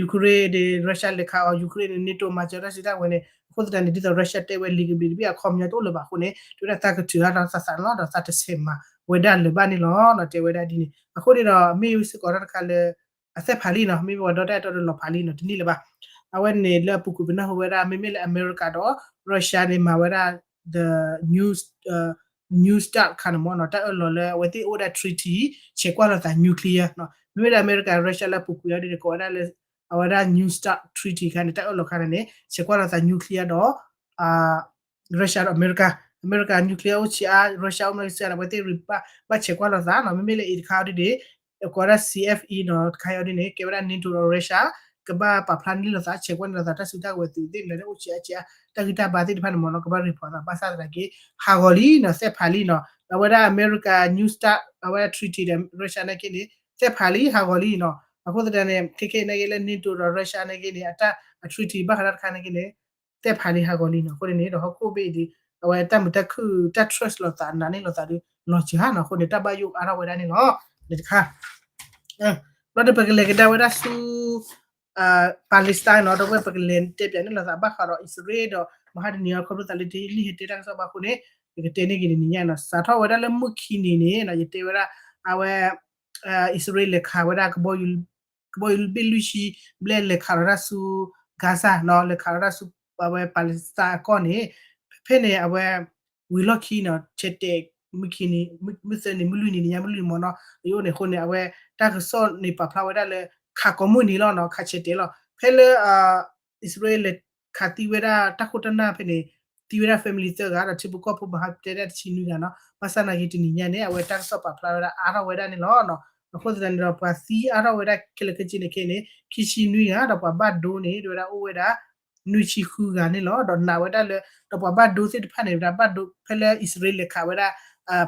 Ukraine ဒီး Russia လဲၤခးအီၤ Ukraine န့ၣ် NATO မၤစၢၤတၢ်စုတၢ်ကဝဲၤန့ၣ် အဃိသတးန့ၣ် ဒ်သိး Russia တဲဝဲလံာ်ကဘျံးတဘ့ၣ်အခီပညီတအိၣ်လၢၤဘၣ်အဃိန့ၣ် တဲဝဲဒၣ်သးကထုးဟးထီၣ်သးသးန့ၣ်လီၤ, ဒီးသးတဆဲးမၤဝဲဒၣ်လၢၤဘၣ်န့ၣ်လီၤနီၤ, တဲဝဲဒၣ်ဒ်န့ၣ်. အဃိန့ၣ်ဒီး မ့ၢ်စ့ၢ်ကီးတၢ်တခါလၢ အသဲးဖးလံနီၤ, မ့မ့ၢ်ပှၤဒီတၢ်အဲၣ်တီဒီးလီၤဖးလံနီၤ, တန့ၢ်လၢၤဘၣ်. အဝဲန့ၣ်လၢအပူၤကွံာ်ပနၢ်ဟူဝဲဒၣ် မ့မ့ၢ်လၢအမဲရကၤဒီး Russia န့ၣ် မၤဝဲဒၣ် the New New START ခါန့ၣ်မ့ၢ်နီၤ, တၢ်အၢၣ်လီၤလၢအဝဲသ့ၣ်အိၣ်ဝဲဒၣ် treaty ဆဲးကွၢ်လိာ်သး nuclear နီၤ, မ့မ့ၢ်လၢအမဲရကၤ Russia လၢအပူၤကွံာ်အီၤဒ်န့ၣ် ကိးဝဲဒၣ်လၢ အဝဲဒၣ် New START treaty ခါန့ၣ် တၢ်အၢၣ်လီၤခါန့ၣ်န့ၣ် ဆဲးကွၢ်လိာ်သး nuclear ဒီး Russia ဒီးအမဲရကၤ, အမဲရကၤ nuclear အိၣ်ဆံးအါ, Russia အိၣ်မ့ၢ်ဆံးအါန့ၣ် အဝဲသ့ၣ် ဘၣ်ဆဲးကွၢ်လိာ်သးနီၤ, မ့မ့ၢ်လၢအံၤတခါအီၤဒ်န့ၣ် ကိးဝဲဒၣ် C F E နီၤ, တခါအံၤအီၤဒ်န့ၣ် ကဲဝဲဒၣ် NATO ဒီး Russia ကဘၣ်ပာ်ဖျါန့ၢ်လိာ်သး ဆဲးကွၢ်န့ၢ်လိာ်သး တၢ်စုတၢ်ကဝဲၤသုးသ့ၣ်မနုၤန့ၣ် အိၣ်ဆံးအါဆံးအါ တၢ်ဂံၢ်တၢ်ဘါသ့ၣ်တဖၣ်န့ၣ်မ့ၢ်နီၤ ကဘၣ် report သး ဘၣ်ဆၣ်သနာ်က့ ဟးဂီၤလံနီၤ, သဲးဖးလံနီၤ, အဝဲဒၣ်အမဲရကၤ New START အဝဲဒၣ် treaty ဒီး Russia နာ်က့န့ၣ် သဲးဖးလံ ဟးဂီၤလံနီၤ. အဃိသတးန့ၣ် ခဲခဲအံၤနာ်က့လၢ NATO ဒီး Russia နာ်က့န့ၣ် အတၢ်အ treaty ဘၣ်ဃးတၢ်တခါနာ်က့န့ၣ် သဲးဖးလံ ဟးဂီၤလံနီၤ. အဃိန့ၣ်န့ၣ်ဒီး ဟီၣ်ခိၣ်ဘ့ၣ်အံၤဒီး အဝဲတၢ်မုာ်တၢ်ခုၣ် တၢ် trust လိာ်သး နာ်န့ၢ်လိာ်သးဒီး လီၤစှၤနီၤ. အဃိန့ၣ် တၢ်ဘၣ်ယိၣ်အါထီၣ်ဝဲဒၣ်န့ၣ်လီၤ. န့ၣ်တခါ ဘျီဒီးပကလဲၤကဒါဝဲဒၣ်ဆူ Palestine နီၤ, ဒီပုၢ်ဝဲၢ် ပကလဲၤတဲပၠးန့ၢ်လိာ်သးဘၣ်ဃးဒီး အံၣ်စရ့လးဒီး မဟါတနံၤအံၤ ခီဖျိသးလၢတဟ့ၣ်လံာ်ဟ့ၣ်တဲတၢ်ကစီၣ်ဘၣ်အဃိန့ၣ် ယကတဲန့ၢ်က့ၤတနံၤညါနီၤ. စးထီၣ်ဝဲဒၣ်လၢမုၢ်ခံနံၤန့ၣ်နီၤ ယတဲဝဲဒၣ် အဝဲ အံၣ်စရ့လးလဲၤခးဝဲဒၣ် ကဘီယူၤ ကဘီယူၤဘ့ၣ်လွံၢ်ဆံဘျဲၣ် လဲၤခးလီၤတၢ်ဆူ Gaza နီၤ, လဲၤခးလီၤတၢ်ဆူ အဝဲ Palestine အကီၢ်န့ၣ် ဖဲန့ၣ် အဝဲ ဝံၤလီၢ်ခံနီၤ ဆဲးတဲာ် မုၢ်ခံနံၤ မုၢ်သၢနံၤ မုၢ်လွံၢ်နံၤ နံၤညါမုၢ်လွံၢ်နံၤမ့ၢ်နီၤ ယအိၣ်န့ၣ်အဃိန့ၣ် အဝဲတၢ်ကစီၣ်န့ၣ်ပာ်ဖျါဝဲဒၣ်လၢ ခးကိးမုၢ်နံၤလီၤနီၤ, ခးဆဲးတဲာ်လီၤ. ဖဲလၢ အံၣ်စရ့လးလဲၤခးသံဝဲဒၣ်တၢ်ခိၣ်တၢ်နၢ်ဖဲန့ၣ် သံဝဲဒၣ် family သၢဂၤ ဒီးထံဖိကီၢ်ဖိဘၣ်ဟးတဲဒၣ်တဆံနွံဂၤနီၤ, ဘၣ်ဆၣ်သနာ်က့တနံၤညါန့ၣ် အဝဲတၢ်ကစီၣ်ပာ်ဖျါဝဲဒၣ်အါထီၣ်ဝဲဒၣ်န့ၣ်လီၤ. အဃိသတးန့ၣ်ဒီး ပှၤသံအါထီၣ်ဝဲဒၣ်ခဲလၢာ်ခဲဆ့န့ၣ်ခဲအံၤန့ၣ် ခံဆံနွံဂၤ ဒီးပှၤဘၣ်ဒိန့ၣ် တဲဝဲဒၣ်အိၣ်ဝဲဒၣ် နွံဆံဃုဂၤန့ၣ်လီၤ. ဒီးနာ်ဝဲဒၣ်လၢ ဒီးပှၤဘၣ်ဒိသ့ၣ်တဖၣ်န့ၣ် ဝဲဒၣ်ဘၣ်ဒိဖဲလၢအံၣ်စရ့လးလဲၤခးဝဲဒၣ်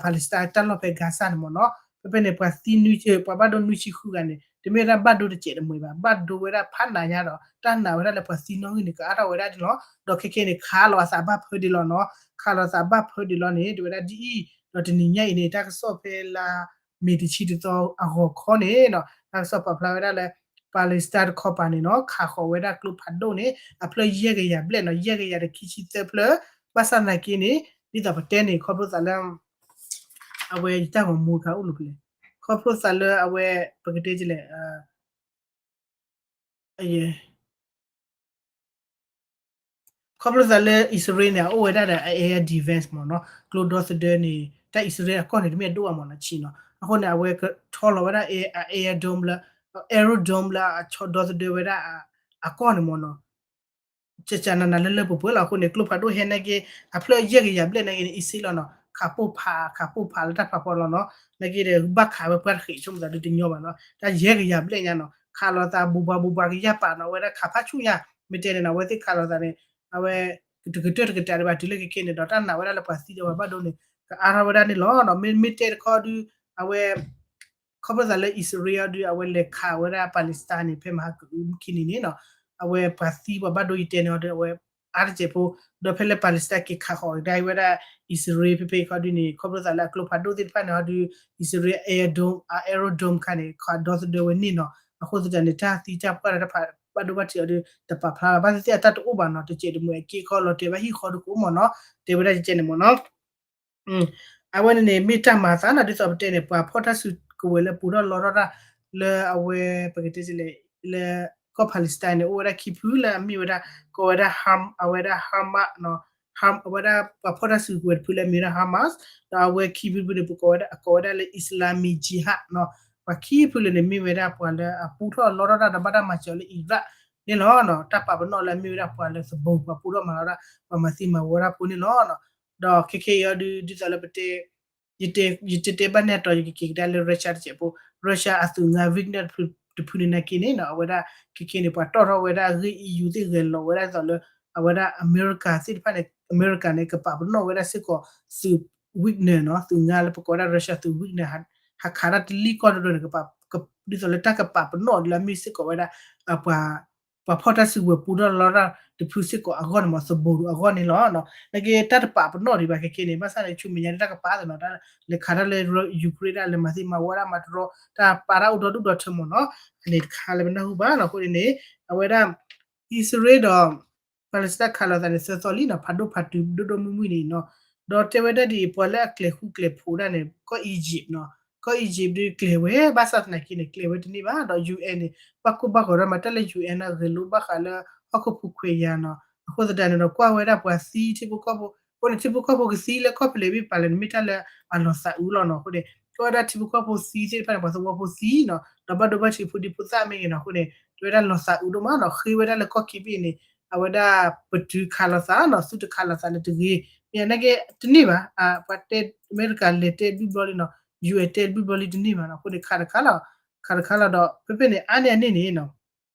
Palestine တၢ်လီၢ်ဖဲ Gaza န့ၣ်မ့ၢ်နီၤ, ဖဲဖဲန့ၣ် ပှၤသံနွံ ပှၤဘၣ်ဒိနွံဆံဃုဂၤန့ၣ် တမ့ၢ်ဝဲဒၣ်ဘၣ်ဒိတစဲးတမှဲၤဘၣ်, ဘၣ်ဒိဝဲဒၣ်ဖးနးညါဒီး တၢ်နာ်ဝဲဒၣ်လၢပှၤသံနီၣ်ဂံၢ်န့ၣ် ကအါထီၣ်ဝဲဒၣ်န့ၣ်လီၤ. ဒီးခဲခဲန့ၣ် ခးလိာ်အသးဘၣ်ဖုးဒံးလီၤနီၤ, ခးလိာ်သးဘၣ်ဖုးဒံးလီၤန့ၣ် တဲဝဲဒၣ်ဒ်အံၤ, ဒီးတနံၤညါအံၤန့ၣ် တၢ်ကစီၣ်ဖဲလါမ့ၤတဆံတသီအဂီၤခီန့ၣ်နီၤ တၢ်ကစီၣ်ပာ်ဖျါဝဲဒၣ်လၢ Palestine တခီပၤန့ၣ်နီၤ ခးဃီၤဝဲဒၣ်ကျိဖးဒိၣ်န့ၣ် အဖျၢၣ်ယဲၢ်ကယၤဘျဲၣ်နီၤ ယဲၢ်ကယၤဒီးခံဆံသၢဖျၢၣ် ဘၣ်ဆၣ်သနာ်က့န့ၣ် ဒ်သိးပတဲန့ၣ် ခီဖျိသးလၢ အဝဲယတၢ်ဂီၤမူတခါအိၣ်လီၤဖဲလဲၣ် ခီဖျိသးလၢအဝဲ ပကတဲလဲၣ် ခီဖျိသးလၢအံၣ်စရ့လးန့ၣ် အအိၣ်ဝဲဒၣ်ဒီး air defense မ့ၢ်နီၤ ကျိဒီသဒၢန့ၣ် တၢ်အံၣ်စရ့လးအကီၢ်န့ၣ် တမ့ၢ်အဒိၣ်ဘၣ်မ့ၢ်နီၤ ဆံးနီၤ အဃိန့ၣ် အဝဲကထီလီၤဝဲဒၣ် air dome လၢ air dome လၢအဆီဒီသဒၢဝဲဒၣ် အကီၢ်န့ၣ်မ့ၢ်နီၤ ကကနနလၢလၢပှဲၤပှဲၤလီၤ အဃိန့ၣ် ကျိဖးဒိၣ်ဟဲနာ်က့ အဖျၢၣ်ယဲၢ်ကယၤဘျဲၣ်နာ်က့န့ၣ် အံၣ်စရ့လးနီၤ ခးပိၢ်ဖး ခးပိၢ်ဖးလၢတၢ်ဖးဖီလီၤနီၤ နာ်က့ဒီး ဘၣ်ခးဝဲပှၤတဃ့ၣ်ဆိကမိၣ်သးဒုတညီဘၣ်နီၤ တၢ်ယဲၢ်ကယၤဘျဲၣ်ညါနီၤ ခးလိာ်သးဘူးဘၣ်ဘူးဘၣ်ကယၢ်ပာ်နီၤ အဝဲဒၣ်ခးဖးဆူညါ မ့ၢ်တဲန့ၣ်နီၤ အဝဲသ့ၣ်ခးလိာ်သးန့ၣ် အဝဲ တကတၢၢ်တကတၢၢ်ဒံးဘၣ် တုၤလၢခဲခဲန့ၣ်ဒီး တၢ်နာ်ဝဲဒၣ်လၢပှၤသံဒီးပှၤဘၣ်ဒိန့ၣ် ကအါထီၣ်ဝဲဒၣ်န့ၣ်လီၤနီၤ မ့မ့ၢ်တဲတခီဒု အဝဲ ခီဖျိသးလၢအံၣ်စရ့လးဒု အဝဲလဲၤခးဝဲဒၣ် Palestine န့ၣ် ဖဲမဟါကအုခံနံၤန့ၣ်နီၤ အဝဲပှၤသံပှၤဘၣ်ဒိယတဲန့ၣ်အီၤဒီး အဝဲအါတစဲးဖိ ဒီးဖဲလၢ Palestine က့ၤခးဃီၤကဒါဝဲဒၣ် အံၣ်စရ့လးဖဲဖဲခီဒုန့ၣ် ခီဖျိသးလၢအကျိဖးဒိၣ်သ့ၣ်တဖၣ်န့ၣ်အီၤဒု အံၣ်စရ့လး Iron Dome အ Iron Dome ခါန့ၣ် ခးဒီသဒၢဝဲန့ၣ်နီၤ အဃိသတးန့ၣ် တၢ်သံတၢ်ပှၢ်ဒီးတၢ်ဖးဘၣ်ဒိဘၣ်ထံးအီၤဒု တပာ်ဖျါဘၣ်သ့ၣ်သ့ၣ်အတၢ်တအိၣ်ဘၣ်နီၤ တစဲးတမှဲၤအက့ခီလီၤတဲာ်ဘၣ်ဟံၣ်ဃီတကအိၣ်မ့ၢ်နီၤ တဲဝဲဒၣ်ကဲန့ၣ်မ့ၢ်နီၤ အဝဲန့ၣ်န့ၣ် မ့ၢ်တၢ်မၤအသးနီၤ ဒ်သိးပတဲန့ၣ် ပှၤဖီၣ်တၢ်စုကဝဲၤလၢပူၤထီၣ်လီထီၣ်တၢ် လၢအဝဲ ပကတဲလဲၣ် လၢကီၢ် Palestine န့ၣ် အိၣ်ဝဲဒၣ်ခံဖုလၢအမ့ၢ်ဝဲဒၣ် ကိးဝဲဒၣ် Ham အဝဲဒၣ် Hamas နီၤ Ham အဝဲဒၣ်ပှၤဖီၣ်တၢ်စုကဝဲၤတဖုလၢအမ့ၢ်ဝဲဒၣ် Hamas ဒီးအဝဲခံဖုတဖုန့ၣ် ပကိးဝဲဒၣ်လၢ Islamic Jihad နီၤ ပှၤခံဖုလၢာ်န့ၣ် မ့ၢ်ဝဲဒၣ်ပှၤလၢအပူထီၣ်လီထီၣ်တၢ်ဒီးဘၣ်တၢ်မၤစၢၤလၢ Iraq န့ၣ်လီၤနီၤ တၢ်ပာ်ပနီၣ်လၢအမ့ၢ်ဝဲဒၣ်ပှၤလၢသဘိ ပှၤပူထီၣ်မၤလီၤဒၣ် ပှၤမၤသံမၤဝီတၢ်ဖိန့ၣ်လီၤနီၤ ဒီးခဲခဲအံၤအီၤဒု ဒ်သိးလၢပတဲ ယတဲ ယတတဲဘၣ်နဲၣ်တီၤ ယကက့ၤကဒါလၢ Russia တစဲးဖိ Russia အသုးငါ Wagner တဖုန့ၣ်နာ်က့န့ၣ်နီၤ အဝဲဒၣ်ခဲခဲန့ၣ် ပှၤတီၣ်ထီၣ်ဝဲဒၣ်အဂ့ၢ် E U သ့ၣ်ဂဲၤလီၤဝဲဒၣ်ဒ်သိးလၢ အဝဲဒၣ်အမဲရကၤသ့ၣ်တဖၣ်န့ၣ် အမဲရကၤန့ၣ် ကပာ်ပနီၣ်ဝဲဒၣ်စ့ၢ်ကီးသုး Wagner နီၤ သုးငါလၢပကိးဝဲဒၣ် Russia သုး Wagner ဟးခးတၢ်တလံၣ်ကီၢ်တဒိန့ၣ် ဒ်သိးလၢတၢ်ကပာ်ပနီၣ်ဒ်လၢအမ့ၢ်စ့ၢ်ကီးဝဲဒၣ် ပှၤ ပှၤဖီၣ်တၢ်စုကဝဲၤပူထီၣ်လီထီၣ်တဖုစ့ၢ်ကီးအဂီၢ်န့ၣ်မ့ၢ် သဘိအဂီၢ်န့ၣ်လီၤ. နာ်က့တၢ်တပာ်ပနီၣ်ဒံးဘၣ်ခဲခဲန့ၣ် ဘၣ်ဆၣ်န့ၣ် ဆူမဲာ်ညါန့ၣ် တၢ်ကပာ်သ့နီၤ တၢ်လဲၤခးတၢ်လၢ Ukraine ဒၣ်လဲၤမၤသံမၤဝီဒၣ်မၤတရီ တၢ်ပာ်တၢ်အိၣ်ဒီဒူၣ်ဒီထၢမ့ၢ်နီၤ အန့ၣ်တခါလၢပနၢ်ဟူဘၣ်နီၤ အဃိန့ၣ်န့ၣ် အဝဲဒၣ် အံၣ်စရ့လးဒီး Palestine ခးလိာ်သးန့ၣ် သၢသီလံနီၤ ဖးဒိၣ်ဖးတုၤဒိၣ်ဒိၣ်မုၢ်မုၢ်န့ၣ်နီၤ ဒီးတဲဝဲဒၣ်ဒ်အံၤ ပှၤလၢအကျဲၤဃူကျဲၤဖိးဒၣ်န့ၣ် ကီၢ် Egypt နီၤ ကီၢ် Egypt ဒုးကျဲၤဝဲ ဘၣ်ဆၣ်သနာ်က့န့ၣ် ကျဲၤဝဲတန့ၢ်ဘၣ် ဒီး U N န့ၣ် ဘၣ်ကိၢ်ဘၣ်ဂီၤဒီးမၤတၢ်လၢ U N န့ၣ် ဂဲၤလိဘၣ်ဃးလၢဟီၣ်ခိၣ်ဖိခွဲးယာ်နီၤ အဃိသတးန့ၣ်ဒီး ကွၢ်ဝဲဒၣ်ပှၤသံထံဖိကီၢ်ဖိ အဃိန့ၣ် ထံဖိကီၢ်ဖိကသံလၢကီၢ်ဖဲလဲၣ်မ့ၢ်ပာ်လဲၣ်န့ၣ် မ့ၢ်တၢ်လၢအလီၤသးအုးလီၤနီၤ အဃိန့ၣ် ကွၢ်ဝဲဒၣ်ထံဖိကီၢ်ဖိသံသ့ၣ်တဖၣ်န့ၣ် ပှၤသဝီဖိသံနီၤ ဒီးဘၣ်ဒိဘၣ်ထံးဖိဒံဖိသၣ်မ့ၢ်ဂ့ၤနီၤ အဃိန့ၣ် တဲဝဲဒၣ်လီၤသးအုးဒိၣ်မးနီၤ ဃ့ဝဲဒၣ်လၢကီၢ်ခံဘ့ၣ်န့ၣ် အဝဲဒၣ်ပတုၤခးလိာ်သးနီၤ သုတခးလိာ်သးလၢတဂ့ၤ မ့ၢ်နာ်က့တန့ၢ်ဘၣ် ပှၤတဲ အမဲရကၤလဲၤတဲဘျုးဘျီလံနီၤ U N တဲဘျုးဘျီလံတန့ၢ်ဘၣ်နီၤ အဃိန့ၣ် ခးတခါလီၤ ခးတခါလီၤဒီး ဖဲဖဲန့ၣ် အါန့ၢ်အန့ၣ်န့ၣ်နီၤ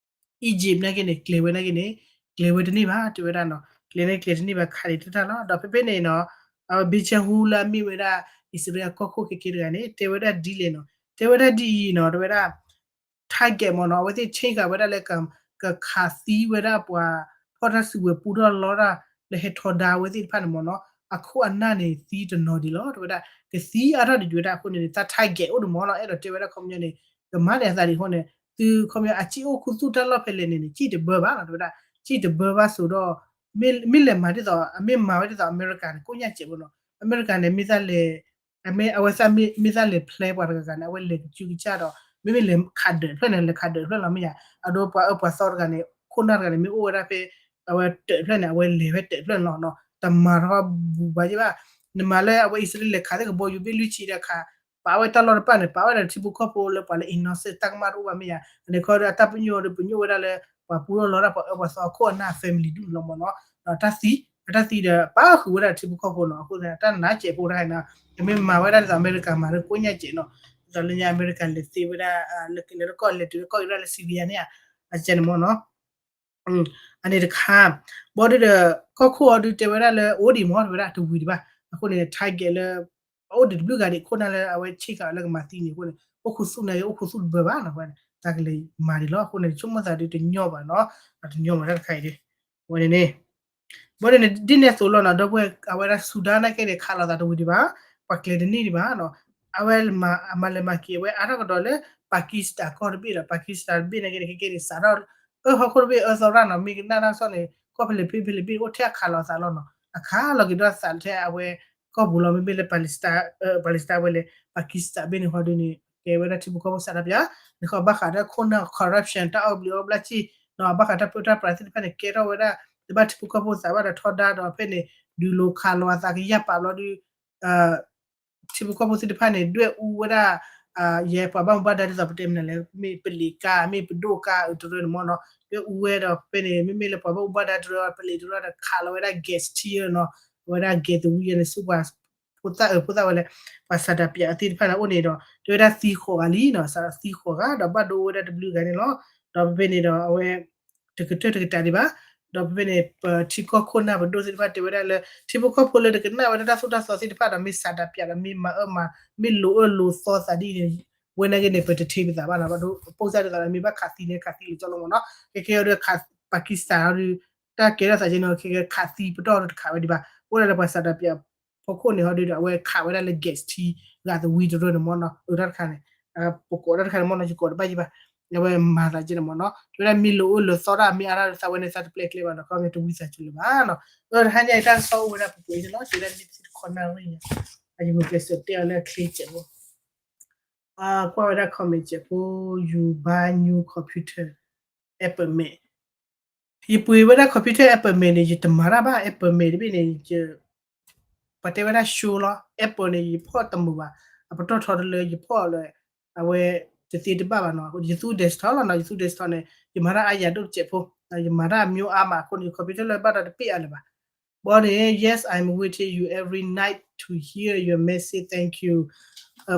Egypt နာ်က့န့ၣ် ကျဲၤဝဲနာ်က့န့ၣ် ကျဲၤဝဲတန့ၢ်ဘၣ် တဲဝဲဒၣ်နီၤ ကျဲၤန့ၣ်ကျဲၤတန့ၢ်ဘၣ် ခးဒံးတၢ်လီၤ ဒီးဖဲဖဲန့ၣ်နီၤ အဝဲ Netanyahu လၢအမ့ၢ်ဝဲဒၣ် အံၣ်စရ့လးကီၢ်ခိၣ်ခဲက့တဂၤန့ၣ် တဲဝဲဒၣ်ဒ်လဲၣ်နီၤ တဲဝဲဒၣ်ဒ်အံၤနီၤ တဲဝဲဒၣ် target မ့ၢ်နီၤ အဝဲသ့ၣ် change ဃာ်ဝဲဒၣ်လၢ ကခးသံဝဲဒၣ်ပှၤ ဖီၣ်တၢ်စုကဝဲၤပူထီၣ်လီတၢ် လၢဟဲထီဒါဝဲသ့ၣ်တဖၣ်န့ၣ်မ့ၢ်နီၤ အခိၣ်အနၢ်န့ၣ် သံတနီၤဒံးလီၤ တဲဝဲဒၣ် ကသံအါထီၣ်ဒံးဝဲဒၣ်အဃိန့ၣ် တၢ် target အိၣ်ဒံးမ့ၢ်နီၤ အဲၣ်ဒိးတဲဝဲဒၣ်ခီပညီန့ၣ် ကမၤန့ၢ်အသးဒံးအဃိန့ၣ် သုခီပညီအစ့ၢ်အိၣ်ခူသူၣ်တၢ်လီၢ်ဖဲလဲၣ်န့ၣ်န့ၣ် စံၣ်တဘၢဘၣ်နီၤ တဲဝဲဒၣ် စံၣ်တဘၢဘၣ်စိဒီး မ့ၢ်လဲၤမၤဒ်သိး အမ့ၢ်မၤဝဲဒ်သိးအမဲရကၤန့ၣ် ကိးညါစဲးဖိနီၤ အမဲရကၤန့ၣ် မ့ၢ်သးလဲၤ အမ့ၢ်အဝဲသ့ၣ်မ့ၢ်သးလဲၤ plan ပှၤတဂၤဂၤန့ၣ် အဝဲလဲၤကစုကစၢ်ဒီး မ့မ့ၢ်လဲၤခးဒၢးတဖျၢၣ်န့ၣ် လဲၤခးဒၢးတဖျၢၣ်လီၤမ့ၢ်ဧါ အဒိပှၤအၢပှၤသီတဂၤန့ၣ် ခိၣ်နၢ်တဂၤန့ၣ် မ့ၢ်အိၣ်ဝဲဒၣ်ဖဲ အဝဲတၢးတဖျၢၣ်န့ၣ် အဝဲလဲၤဝဲတၢးတဖျၢၣ်န့ၣ်လီၤနီၤ တမၤထီၣ်ဘူးဘၣ်ယ့ၢ်ဘၣ် နမၤလၢအဝဲအံၣ်စရ့လးလဲၤခးသ့ၣ်ကဘီယူၤ ဘ့ၣ်လွံၢ်ဆံဒီးခး ပာ်ဝဲတၢ်လီၢ်တဖၣ်န့ၣ် ပာ်ဝဲဒၣ်ထံဖိကီၢ်ဖိလၢပှၤလၢ innocent တၢ်ကမၣ်တအိၣ်ဘၣ်မ့ၢ်ဧါ အန့ၣ်ခီဒီးအတၢ်ပညိၣ်ဒီး ပညိၣ်ဝဲဒၣ်လၢ ပှၤပူထီၣ်လီတၢ်ပှၤအၢပှၤသီအခိၣ်အနၢ် family ဒူၣ်န့ၣ်လီၤမ့ၢ်နီၤ ဒီးတၢ်သံ အတၢ်သံဒီး ပာ်ဃုာ်ဝဲဒၣ်ထံဖိကီၢ်ဖိနီၤ အဃိသတး တၢ်နးစဲးဖိတခါအံၤနီၤ တမ့ၢ်မၤဝဲဒၣ်ဒ်သိးအမဲရကၤမၤဒီးကိးညါစဲးနီၤ ဒ်သိးလၢညါအမဲရကၤလဲၤသ့ဝဲဒၣ် လၢကလဲၤတကီၢ်လဲၤတုၤလၢကီၢ်အံၤရၣ်လၢ Syria န့ၣ်ဧါ အကဲန့ၣ်မ့ၢ်နီၤ အန့ၣ်တခါ ဘၣ်ဒုဒီး ကီၢ်ခိၣ်အီၤဒုတဲဝဲဒၣ်လၢ အိၣ်ဒံးမ့ၢ်တဲဝဲဒၣ်တဝံၤဒံးဘၣ် အဃိန့ၣ် target လၢ အအိၣ်ဒံးတဘျုးဂၤဒံးခိၣ်နၢ်လၢအဝဲဆ့ၣ်ဃာ်လၢကမၤသံန့ၣ်အဃိန့ၣ် အိၣ်ခူသူၣ်န့ၣ် အိၣ်ခူသူၣ်တဘၢဘၣ်နီၤ တၢ်ကလဲၤမၤဒံးလီၤ အဃိန့ၣ် ဆိကမိၣ်သးဒုတညီဘၣ်နီၤ တညီဘၣ်တၢ်တခါအံၤဒု ဝဲန့ၣ်န့ၣ် ဘၣ်ဒုန့ၣ် ဒ်န့ၣ်အသိးလီၤနီၤ ဒီပုၢ်ဝဲၢ် အဝဲဒၣ် Sudan နာ်က့န့ၣ် ခးလိာ်သးတဝံၤဒံးဘၣ် ပှၤကျဲၤတန့ၢ်ဒံးဘၣ်နီၤ အဝဲမၤလဲၤမၤက့ၤ အဝဲအါထီၣ်ကဒီးလၢ Pakistan ကီၢ်တဘ့ၣ်ဒီး Pakistan တဘ့ၣ်န့ၣ်က့န့ၣ် ကကဲန့ၣ် စးထီၣ် အၢ ဟီၣ်ခိၣ်တဘ့ၣ်အၢသီရၣ်နီၤ မ့ၢ်ကနၣ်တၢ်ကစီၣ်န့ၣ် ကီၢ်ဖဲလဲၣ်ဖဲလဲၣ်ဖဲလဲၣ်အိၣ်ထဲအခးလီၤသးလီၤနီၤ အခးလီၤက့ၤဒီးသးထဲအဝဲ ကီၢ်ပူၤလီၤ မ့မ့ၢ်လၢ Palestine ဝဲလဲၣ် Pakistan ဘ့ၣ်န့ၣ်ဟီဒုန့ၣ် ကဲဝဲဒၣ်ထံဖိကီၢ်ဖိစးထီၣ်ပၠး နဃီဘၣ်ဃးတၢ်ခိၣ်နၢ် corruption တၢ်အီၣ်ဘျံးအီဘျၣ်စ့ၢ်နီၤ ဘၣ်ဃးတၢ်ပၢတၢ်ပြးသ့ၣ်တဖၣ်န့ၣ် ကဲထီၣ်ဝဲဒၣ် တဘၣ်ထံဖိကီၢ်ဖိသးဘၣ်ဒီးထီဒါဒီးဖဲန့ၣ် ဒုးလိၤခးလီၤအသးကယၢ်ပာ်ဘျီဒု ထံဖိကီၢ်ဖိသ့ၣ်တဖၣ်န့ၣ် ဒွဲၣ်အူဝဲဒၣ် ယဲပှၤဘၣ်မူဘၣ်ဒါဒ်သိးပတဲမနုၤလဲၣ် မ့ၢ်ပလံးကါ မ့ၢ်ပဒိၣ်ကါအတရၢန့ၣ်မ့ၢ်နီၤ ဒွဲၣ်အူဝဲဒီးဖဲန့ၣ် မ့မ့ၢ်လၢပှၤဘၣ်မူဘၣ်ဒါတရၢ ပလံးတရၢဒီးခးလီၤဝဲဒၣ် gas ထံနီၤ အဝဲဒၣ် gas သဝံယဲန့ၣ် ဆူပှၤ ဖိသၣ်အၢဖိသၣ်ဝဲလဲၣ် ပှၤစးတၢ်ပၠးသ့ၣ်တဖၣ်န့ၣ်အိၣ်န့ၣ်ဒီး တဲဝဲဒၣ်သံဃိးဂၤလံနီၤ စးထီၣ်သံဃိးဂၤ ဒီးဘၣ်ဒိအိၣ်ဝဲဒၣ်တဘျုးဂၤန့ၣ်လီၤ ဒီးဖဲဖဲန့ၣ်ဒီးအဝဲ တကတၢၢ်တကတၢၢ်ဒံးဘၣ် ဒီးဖဲဖဲန့ၣ် ပထံကီၢ်ခိၣ်နၢ်ပဒိၣ်သ့ၣ်တဖၣ်တဲဝဲဒၣ်လၢ ထံဖိကီၢ်ဖိလၢတကနၣ်ဝဲဒၣ်တၢ်သိၣ်တၢ်သီသ့ၣ်တဖၣ်ဒီး မ့ၢ်စးတၢ်ပၠးဒီး မ့ၢ်မၤအၢမၤ မ့ၢ်လိၤအၢလိၤသီသးဒ်အံၤန့ၣ် ဝဲနာ်က့န့ၣ် ပတထံၣ်ပသးဘၣ်နီၤ ဘၣ်ဒိ ပိၢ်စၢ်ဒ်သိးဒီး မ့ၢ်ဘၣ်ခးသံန့ၣ် ခးသံလၢကၠီလီၤမ့ၢ်နီၤ ခဲကဲအီၤဒီး Pakistan အီၤဒီး တၢ်ကဲထီၣ်သးက့နီၤ ခဲကဲခးသံပတီၢ်ဒီးတခးဝဲဒံးဘၣ် အိၣ်ဒၣ်လၢပှၤစးတၢ်ပၠး ဖီခိၣ်န့ၣ်ဟီဒုဒီး အဝဲခးဝဲဒၣ်လၢ gas ထံ ဂၤသဝံတရၢန့ၣ်မ့ၢ်နီၤ အၢတၢ်တခါန့ၣ် ပကိးတၢ်တခါန့ၣ်မ့ၢ်နီၤ ယကိးတဘၣ်ယံၤဘၣ် အဝဲမၤသးက့န့ၣ်မ့ၢ်နီၤ တဲဝဲဒၣ်မ့ၢ်လိၤအၢလိၤသီတၢ် မ့ၢ်အါတၢ်သးဝဲန့ၣ် သးတပျဲကျဲဘၣ်နီၤ ခီမ့ၢ်တဝံသးစူၤလၢၤဘၣ်နီၤ အၢ တဟါညါအံၤတၢ်ကစီၣ်အိၣ်ဝဲဒၣ်ပှဲၤပှဲၤအံၤန့ၣ်လီၤ ကဲဒၣ်မ့ၢ်တသ့တခီနၣ်ရံၣ်ညါ အယမုၢ်ကျဲးစၢးတဲအီၤလၢအချ့စဲးဖိ ကွၢ်ဝဲဒၣ် comment စဲးဖိ you buy new computer Apple Mac ယပှ့ၤဝဲဒၣ် computer Apple Mac န့ၣ် ယတမၤတၢ်ဘၣ် Apple Mac တဘ့ၣ်န့ၣ် ပှၤတဲဝဲဒၣ် show လီၤ Apple န့ၣ် ယဖီၣ်တမုာ်ဘၣ် အပတီၢ်ထီတလၢ ယဖီၣ်လၢ အဝဲ တသ့တဘၣ်ဘၣ်နီၤ ယသူ desktop လီၤနီၤ ယသူ desktop န့ၣ် ယမၤတၢ်အါယၤဒိၣ်တစဲးဖိ ယမၤတၢ်အမျိုးအါမးအဃိန့ၣ် ယ computer လၢဘၣ်ဒီးတပ့ၢ်အါလၢၤဘၣ် ဘီန့ၣ် yes, I'm waiting you every night to hear your message, thank you.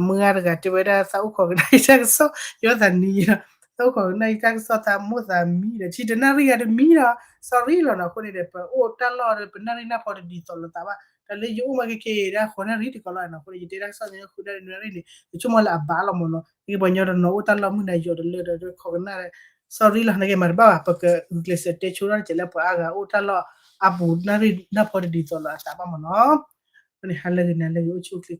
မုၢ်ဂၤတဂၤတဲဝဲဒၣ် သးအိၣ်ခိးကနၣ်ယတၢ်ကစီၣ် ယီသးနံၤလီၤ သးအိၣ်ခိးကနၣ်ယတၢ်ကစီၣ် သးမိၣ်သးမံဒီး ထံတနၣ်ရံၣ်ဂၤတမံဒီး sorry လီၤနီၤ အဃိန့ၣ်ဒီး ပအိၣ်တၢ်လီၢ်ဒီး ပနၣ်ရံၣ်နၢ်ဖီတဒ်သိးလိာ်သးဘၣ် တၢ်လၢယအိၣ်မးကက့ၤဒၣ်ဃိးနၣ်ရံၣ်တကီးလီၤနီၤ အဃိန့ၣ် ယတဲတၢ်ကစီၣ်န့ၣ် ဃုဒၣ်နၣ်ရံၣ်န့ၣ် ယဆိကမိၣ်လၢအဘၣ်လီၤမ့ၢ်နီၤ ကပှၤကညီတနီၤအိၣ်တၢ်လီၢ်မုၢ်နၤယီၤတလၢဒီး ခိးကနၣ် sorry လီၤ နကမၤတဘၣ်ဘၣ် ပကဂုာ်ကျဲးစၢးတဲဆိထီၣ်တစဲးလၢပှၤအါဂၤအိၣ်တၢ်လီၢ်အါပူၤ နၣ်ရံၣ်နၢ်ဖီတဒ်သိးလိာ်အသးဘၣ်မ့ၢ်နီၤ န့ၣ် ဟါလၢဂ့ၤ နၤလၢဂ့ၤ အိၣ်ဆူၣ်အိၣ်ချ့